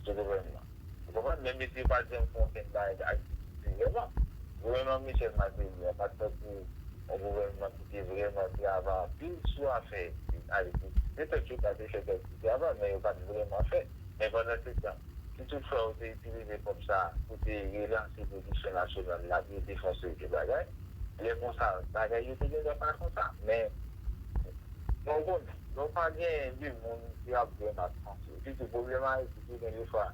sou gouvènman. Ou konprann? Men mesye pa janm fè okenn bagay agrikilti vrèman. Gouvènman Michel Martelly an pa t tankou yon gouvènman ki te vrèman travay anpil sou afè agrikilti. Petèt yo ta te fè kèk ti travay, men yo pa t vrèman fè. Men pandan se tan, si toutfwa yo te itilize kòb sa pou te relanse pwodiksyon nasyonal la, pou yo te fè yon seri de bagay, lè konsa, bagay yo te gentan pa konsa. Men, bon, w konnen, lè w pa genyen de moun ki ap vrèman panse. Sitou pwoblèm Ayiti, se gen de fwa,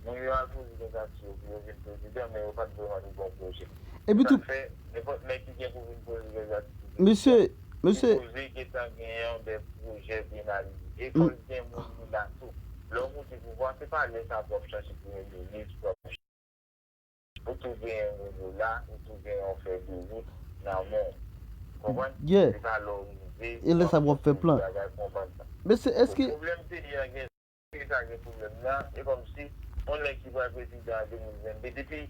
moun yo al poze kandidatè yo pou yo vin prezidan, men yo pa t vrèman gen bon pwojè. Epi tou, sa k fè, nenpòt nèg ki gen pou vin poze kandidatè pou prezidan, mesye, mesye, sipoze gentan genyen de pwojè byen aliyen. E fò l gen moun li la tou. Lè w moute pouvwa, se pa lè sa pou w ap chache premye minis, pou w ap, ou tou genyen moun yo la, ou tou genyen yon fèy de wout nan men w. Konprann? Yeah. Se pa lè w rive, e lè sa pou w ap fè plan. Bagay konprann sa. Mesye, èske pwoblèm peyi a gen, peyi sa gen pwoblèm nan, e kòmsi yon nèg ki pral prezidan an de mil vennde, depi,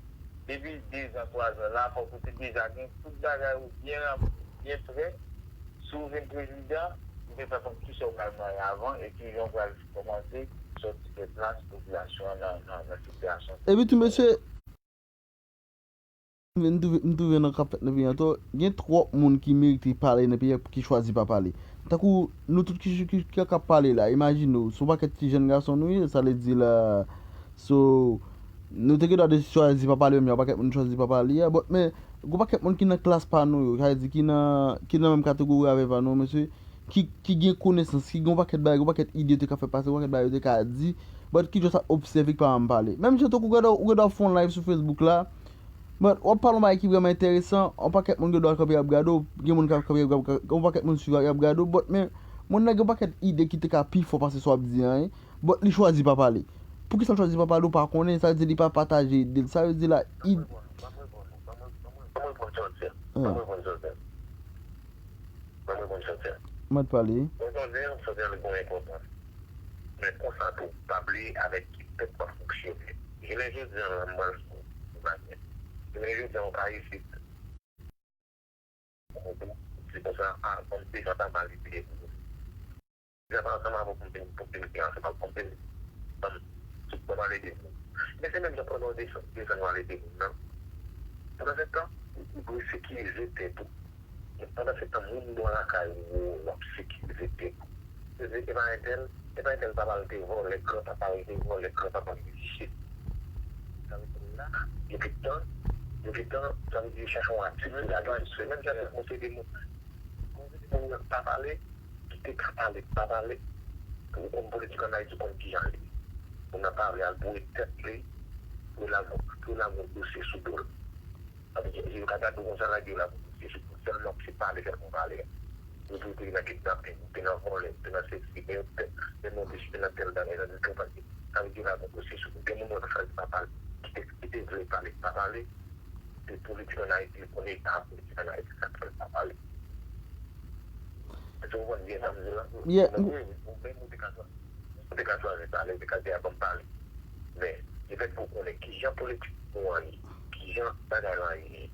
depi dezan, twazan la, fòk ou te deja gen tout bagay ou byen ranpli, byen prè. Si w vin prezidan, ou te fè konn kisa w pral manyen avan e kijan w pral kòmanse sòti fè plas popilasyon an nan, nan, nan sitiyasyon. Epi tou, mesye, m twouve, m twouve nan k ap fèt nan peyi an tou, gen twòp moun ki merite pale nan peyi an ki chwazi pa pale. Tankou nou tout ki, ki, ki, k ap pale la, imajine w, se yon pakèt ti jèn gason nou ye, sa vle di la, so, nou te gen dwa de chwazi pa pale, men yon pakèt moun chwazi pa pale a, but, men, gon pakèt moun ki nan klas pa nou yo, sa vle di ki nan, ki nan menm kategori avèk pa nou, mesye, ki, ki gen konesans, ki gen yon pakèt bagay, yon pakèt ide yo te ka fè pase, yon pakèt bagay yo te ka di, but ki just ap obsève ki pa janm pale. Menm jan tou, ou gen dwa, ou gen dwa fè yon live sou Facebook la, but w ap pale yon bagay ki vrèman enteresan, yon pakèt moun gen dwa kanpe ap gade w, gen moun k ap kanpe ap gade w, yon pakèt moun swiv w ap gade w, but men, moun nan gen yon pakèt ide ki te ka pi fò pase sa w ap di an, but li chwazi pa pale. Poukisa l chwazi pa pale, ou pa konnen, sa vle di li pa pataje ide l, sa vle di la, id- Ban mwen reponn Jòdya. Ban mwen reponn Jòdya. Ban mwen reponn Jòdya. Mwen pale. Bon, Jòdya, Jòdya, li bon enpòtans. Men konsa tou, pa bliye avèk ki pèp w ap fonksyone. Jounen jodi an, la, m pral fè yon bagay. Jounen jodi an, ou pa isit. Ou di konsa, a, ban m deja ta mal ede pou ou. Deja pa ansanm avè w pou m te, pou m te mete ansanm avè w, pou m te, ban m, sou, ban m ale de moun. Men se menm jan pandan w desann, desann w ale de moun nan. Pandan se tan, ou, ou dwe sekirize tèt ou. Pandan se tan, moun bò lakay ou yo, w ap sekirize tèt ou. Se, se, e pa entèl, e pa entèl papa l te vòlè, granpapa l te vòlè, granpapa l te visye. Sa vle di la, yo gentan, yo gentan, sa vle di yo chache yon atis ki la, se menm jan se yon seri de moun. Yon seri de moun yo pa pale, ki te ka pale, pa pale. Ou konn politik ann Ayiti, ou konn kijan l ye. Moun nan pare al boure tèt li, pou l al, pou l al met dosye sou do l. Sa vle di, yo ka gade w konsa, lage w la pou dosye sou do l. Sèlman se pale, sèlman pale. Yo di w te nan kidnaping, ou te nan vòlè, ou te nan sesi, men yo te, men nou te site nan tèl bagay, nan de konprann. Sa vle di la, gon dosye sou do l. Gen moun yo ka chwazi pa pale. Ki te, ki te vle pale, pa pale. Se politik ann Ayiti, konnen eta politik ann Ayiti, sa k fè l pa pale. Èske w konprann byen sa m di la? Yeah. Ou menm, ou te ka chwazi, ou te ka chwazi pale, ou te ka di, a, ban m pale. Men, lefètke w konnen kijan politik nou an ye, kijan bagay la ye,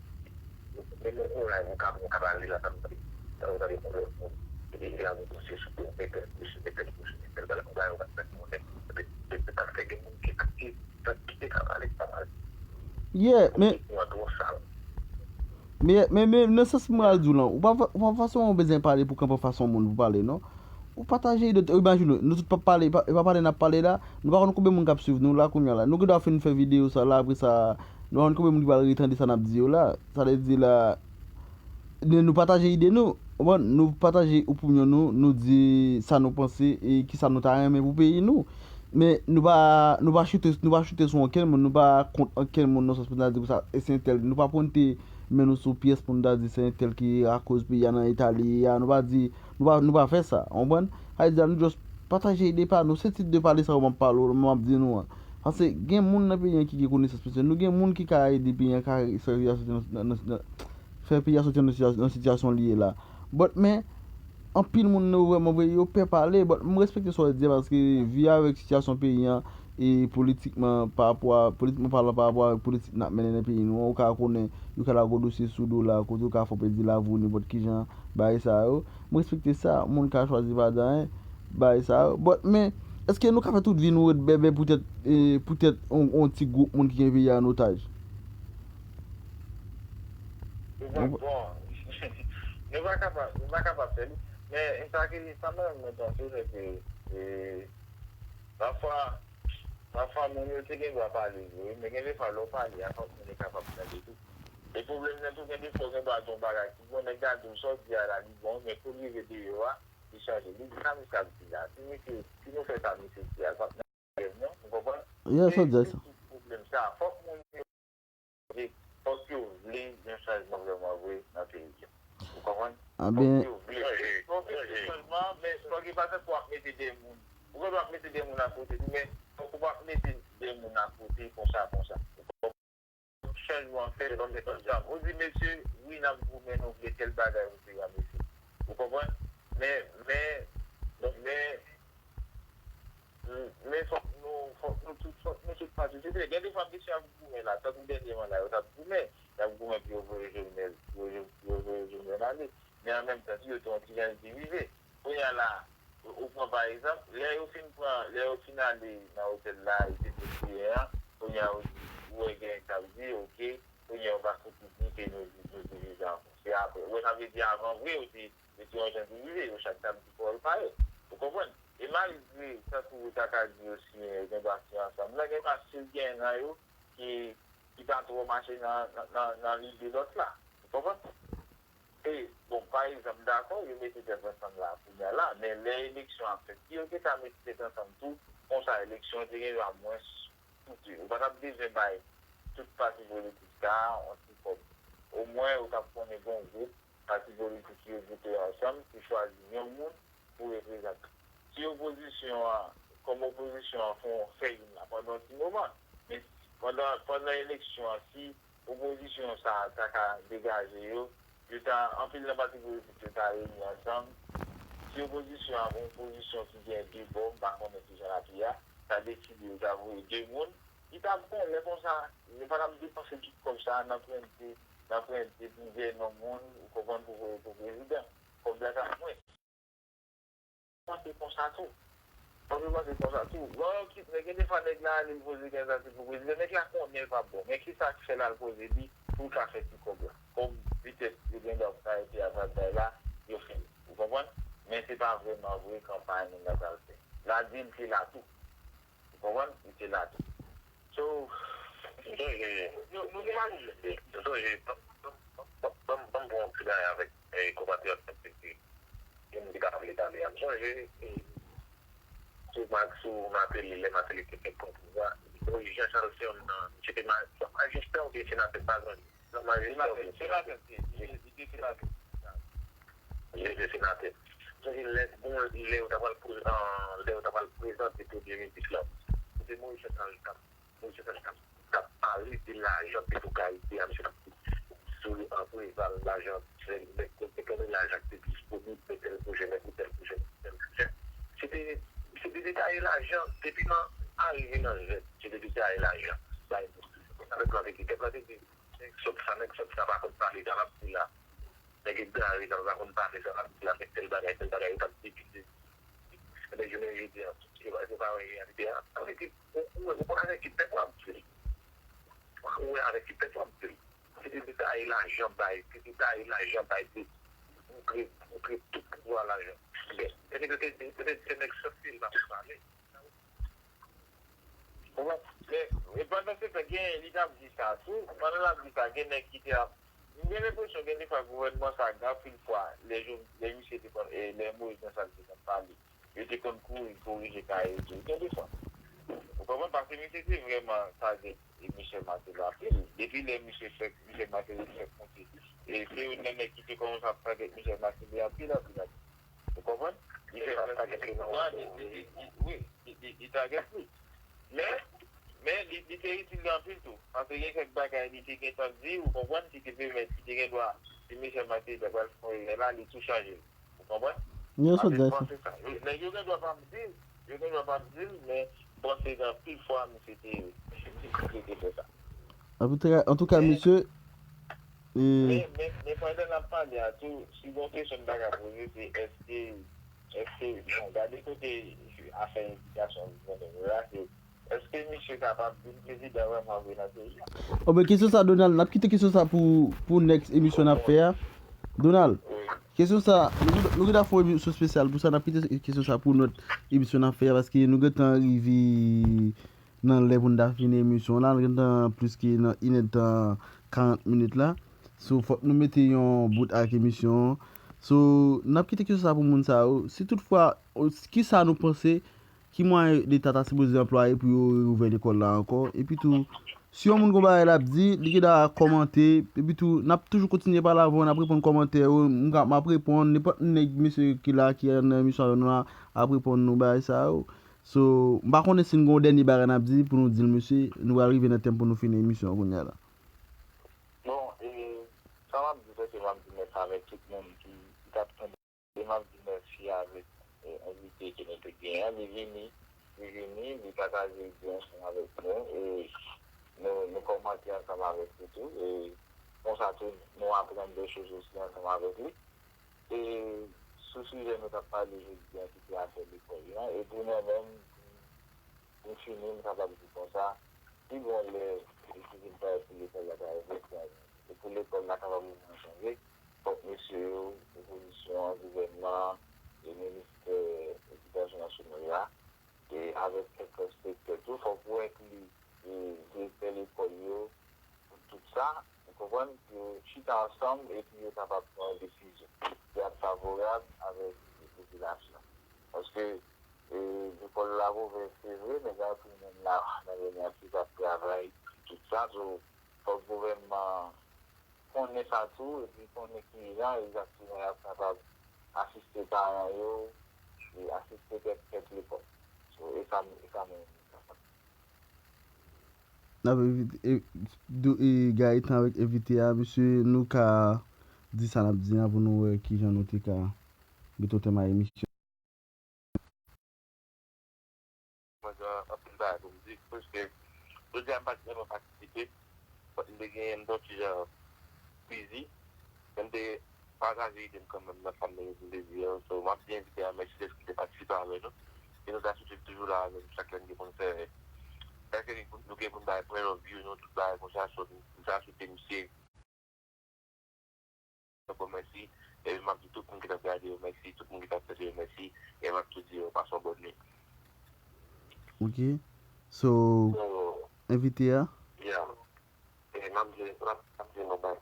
menm yon live ou ka, ou ka pale la, sa m tande, sa m tande yon lòt moun, epi la, yon dosye sou do, mete dosye, mete dosye, mete bagay, ou pa t mèt konnen. Epi, epi, sa fè gen moun ki aktif, sa ki te ka pale, pa pale. Yeah, men, politik nou an twò sal. Men, men, men, nan sans mwen al di w lan, ou pa, ou pa fòseman bezwen pale pou kanpe anfas yon moun pou pale, non. Ou pataje ide w, imajine w, nou tout p ap pale, e pa, e pa pale n ap pale la, nou pa konn konbyen moun k ap swiv nou la kounye a la. Nou gen dwa fin fè videyo sa la, apre sa, nou pa konn konbyen moun ki pral retande sa n ap di yo la. Sa vle di la, nou, nou pataje ide nou, ou konprann? Nou pataje opinyon nou, nou di sa nou panse e kisa nou ta renmen pou peyi nou. Men nou pa, nou pa choute, nou pa choute sou ankenn moun, nou pa kont ankenn moun nan sans pou n ta di konsa, e se entèl. Nou pa pwente men nou sou pyès pou n ta di se entèl ki akoz peyi a nan eta li ye a. Nou pa di, nou pa, nou pa fè sa, w konprann? Sa vle di a, nou just pataje ide pa nou. Se tit de pale sa yo m ap pale w, m ap di nou an. Paske gen moun nan peyi an ki gen konesans, paske nou gen moun ki ka ede peyi an, ka fè peyi a soti nan, nan, nan, nan, fè peyi a soti nan sitiyasyon, nan sitiyasyon li ye la. But, men, anpil moun nou vrèman vre, yo pè pale, but m respekte sa w di a, paske vi avèk sitiyasyon peyi an, e politikman, pa rapò a, politikman palan, pa rapò avèk politik n ap mennen nan peyi nou an, ou ka konnen, yo ka lage w dosye sou do la, kote ou ka fè w pèdi lavi w, nenpòt ki jan, bagay sa yo. M respekte sa, moun ka chwazi pa di anyen, bagay sa yo. But, men, èske nou ka fè tout vi nou ret bèbè poutèt, e, poutèt on, on ti gwoup moun ki gen peyi a an otaj? Bon, bon, nou pa kapab, nou pa kapab fè li. Men, sa ki, sa mwen, mwen panse, se ke, e, pafwa, pafwa, moun yo te gen dwa pale vre, men gen de fwa, lè w pale a, fòk moun yo kapab tande tou. E pwoblèm nan tou, gen de fwa, w gen dwa di yon bagay ki bon, nèg la di w sa w di a la, li bon, men kou l rive deyò a, li chanje. Li di sa misye ap di la. Si misye, si nou fè sa misye di a, l p ap nan pwoblèm, non? Ou konprann? Yeah, sa w di a sa. Tout pwoblèm sa, fòk moun yo vle, fòk yo vle gen chanjman vrèman vre nan peyi a. Ou konprann? Ah ben. Fòk yo vle. Fòk yo vle chanjman, men fòk yo pa tankou ap mete de moun. Ou konn w ap mete de moun akote tou, men fòk ou pa mete de moun akote konsa, konsa. Chanjman fèt ansanm. Ou di, mesye, wi, n ap goumen, nou vle tèl bagay, ou se a, mesye. Ou konprann? Men, men, men, men fòk nou, fòk nou tout, fòk nou tout patisipe. Gen de fwa, mesye ap goumen la, tankou dènyèman la, yo t ap goumen. Y ap goumen pou yo voye Jovenel, pou yo, pou yo voye Jovenel ale. Men an menm tan tou, yo te yon ti jan divize. Kounye a la, ou pran pa egzanp, lè yo fin pran, lè yo fin ale nan otèl la, yo te deploye an, kounye a, ou wè gen k ap di, oke, kounye a, yo pa fout divize, nou, nou divize ankò. Se apre. Ou wè, sa vle di avan vre, yo te, yo te yon jan divize, yo chak t ap di pawòl pa yo. Ou konprann? E malgre, tankou ou ta ka di osi, gen dwa se ansanm. Nan gen dwa si gen nan yo ki, ki pa twò mache nan, nan, nan, nan lide lòt la. Ou konprann? E, bon, pa egzanp, dakò, yo mete tèt ansanm la, kounye a la, men lè eleksyon ap fèt, si yo te ka mete tèt ansanm tou, konsa, eleksyon an te gen dwa mwens koute. Ou pa t ap bezwen bay tout pati politik sa a yon ti kòb. Omwen, ou t ap konnen gen yon gwoup pati politik yo gwoupe ansanm pou chwazi yon moun pou reprezante. Si opozisyon an, kòm opozisyon an fè yon, fè youn la pandan yon ti moman, men pandan, pandan eleksyon an, si opozisyon sa a ta ka degaje yo, yo ta, anpil nan pati politik yo ta reyini ansanm. Si opozisyon an gon opozisyon ki gen de bò, m pa konnen kijan l ap ye a, ta deside yo ta voye de moun, li ta bon, lè konsa, nou pa t ap depanse tout kòb sa a nan prente, nan prente plizyè non moun, ou konprann, pou voye pou prezidan. Kòb la t ap mwens. Panse konsa tou. Fòk yo panse konsa tou. Lè yo kit, men gen de fwa nèg la ale l poze kandidati pou prezidan, nèg la konnen l p ap bon. Men kisa k fè l al poze li pou l ka fè ti kòb la? Kòm petèt yo gen dwa pou ta rete a travay la, yo fini. Ou konprann? Men se pa vrèman vre kanpay moun nan pral fè. La di l te la tou. Ou konprann? Li te la tou. So, nou, nou te mache. M sonje, ban m pran yon ti bagay avèk konpatriyòt mwen ki, ki m te ka vle pale a. M sonje sou Martely, lè Martely te fèk pran pouvwa, Moïse Jean Charles se yonn nan, misye te majistè oubyen senatè, m pa sonje. Nan majistra oubyen senatè? Senatè, li te senatè. Li te senatè. M sonje lè, bon, lè yo ta pral, lè yo ta pral prezante premye minis la, se te Moïse Jean Charles k ap, Moïse Jean Charles k ap, k ap pale de lajan Petro Caribe a, misye t ap di sou Preval, lajan, nèg te konnen lajan ki te disponib, men tèl pwojè, men pou tèl pwojè, men pou tèl pwojè. Se te, se te detaye lajan, depi nan A rive nan Z, se te detaye lajan bay moun. Avèk plan te di, plan te di, nèg sòt sa, nèg sòt sa pa konn pale sa l ap di la. Nèg egare sa pa konn pale sa l ap di la, men tèl bagay, tèl bagay, yo t ap depize. Ebyen, jounen jodi a, se pa, se pa yon reyalite a. Sa vle di, ou, ou, ou konn avèk ki pèp w ap di l. Ou wè avèk ki pèp w ap di l. Se te detaye lajan bay, se te detaye lajan bay, se montre, montre tout pouvwa lajan. Men, se nèg yo te di, se nèg sòt se l pa konn pale. Ou wè, men, e pandan se tan, gen, li t ap di sa tou, pandan l ap di sa, gen nèg ki te ap, m gen lenpresyon gen de fwa gouvènman sa, gen anpil fwa, lè, lè misye te konn, e, lè Moïse Jean Charles te konn pale, yo te konn kouri korije kaye yo tou, gen de fwa. Ou konprann? Paske misye te vrèman tagèt Michel Martelly anpil. Depi lè misye fèk, Michel Martelly fèk monte, e se youn nan nèg ki te kòmanse ap tagèt Michel Martelly anpil, anpil, anpil. Ou konprann? Li fè tagèt li nan wi, li, li, li, li tagèt li. Men, men li, li te itil li anpil tou. Paske gen kèk bagay li te gentan di, ou konprann, ki te pèmèt, ki te gen dwa, si Michel Martelly te pral fè yon erè la, li tou chanje. Ou konprann? Yo sot di sa. Nèg yo gen dwa pa ap di l, yo gen dwa pa ap di l, men bon, se gen anpil fwa misye te, misye te fè sa. Antouka, antouka, mesye, e Men, men, men pandan n ap pale a tou, si gon kesyon m ta ka poze, se èske, èske, bon, gade kote afè envitasyonn vin nan la, se, èske misye kapab vin prezidan vrèman vre nan peyi a? O, men kesyon sa, Donald, n ap kite kesyon sa pou, pou next emisyon n ap fè a. Donald, kesyon sa, nou, nou gentan fè yon emisyon espesyal pou sa, n ap kite kesyon sa pou lòt emisyon n ap fè a, paske nou gentan rive nan lè pou n ta fini emisyon la, nou gentan plis ke nan inèdtan karant minit la. So, fòk nou mete yon bout ak emisyon an. So, n ap kite kesyon sa pou moun sa yo. Si toutfwa, o, kisa nou panse, ki mwayen Leta ta sipoze anplwaye pou yo reouvè lekòl la ankò? Epi tou, si yon moun gon bagay l ap di, li gen dwa kòmante. Epi tou, n ap toujou kontinye pale avè w, n ap reponn kòmantè yo. M ka, m ap reponn, nenpòt nèg mesye ki la, ki nan emisyon avè nou la, ap reponn nou bagay sa yo. So, m pa konnen si n gon dènye bagay n ap di pou nou di l, mesye, nou pral rive nan tèm pou nou fini emisyon an kounye a la. Bon, e, sa m ap di, se ke m ap di mèsi avèk tout moun ki, ki t ap tande. E m ap di mèsi avèk, e, envite ke nou te genyen an. Li vini, li vini, li pataje ide ansanm avèk nou. E nou, nou kòmante ansanm avèk li tou. E konsa tou, nou aprann de choz osi ansanm avèk li. E sou sijè nou t ap pale jodi a, ki te afè lekòl la, e pou mwen menm, pou m fini, m kapab di konsa, pi bon lè ki vin parèt pou lekòl la ta reprezante, e pou lekòl la kapab reprezante, fòk mesye yo, opozisyon an, gouvènman an, e ministè edikasyon nasyonal la, e avèk kèk enspektè tou, fòk yo enkli, e direktè lekòl yo, pou tout sa, ou konprann, pou yo chita ansanm epi yo kapab pran yon desizyon ki ap favorab avèk popilasyon. Paske, e, lekòl la ouvè, se vre, men gen anpil moun la nan lè nèg ki ap travay, tout sa, so, fòk gouvènman konnen sa tou, epi konnen ki jan egzakteman y ap kapab asiste paran yo, e asiste kèk, kèk lekòl. So, e sa, e sa mwen, N ap envite, e, dou, e, Gaëtan avèk envite a, mesye, nou ka di sa n ap di a pou nou wè kijan nou te ka mete yon tèm a emisyon. Mwen gen anpil bagay pou m di, paske jodi a m pa t vrèman patisipe, m te genyen, m te yon ti jan bizi, men m te pataje ide m kanmenm nan sa m te gen pou m te di an. So, m ap di envite a mèsi dèske li te patisipe avè nou. E nou ta swete l toujou la avè nou chak lè n gen pou n fè. Dèske nou gen pou n bay pwen yon view nou, tout bagay konsa, so, nou ta swete misye ankò mèsi. Epi m ap di tout moun ki t ap gade yo mèsi, tout moun ki t ap tande yo mèsi. E m ap tou di yo pase yon bòn nwit. Ok. So, so, envite a? Yeah. E m ap di, m ap, m ap di nou bay.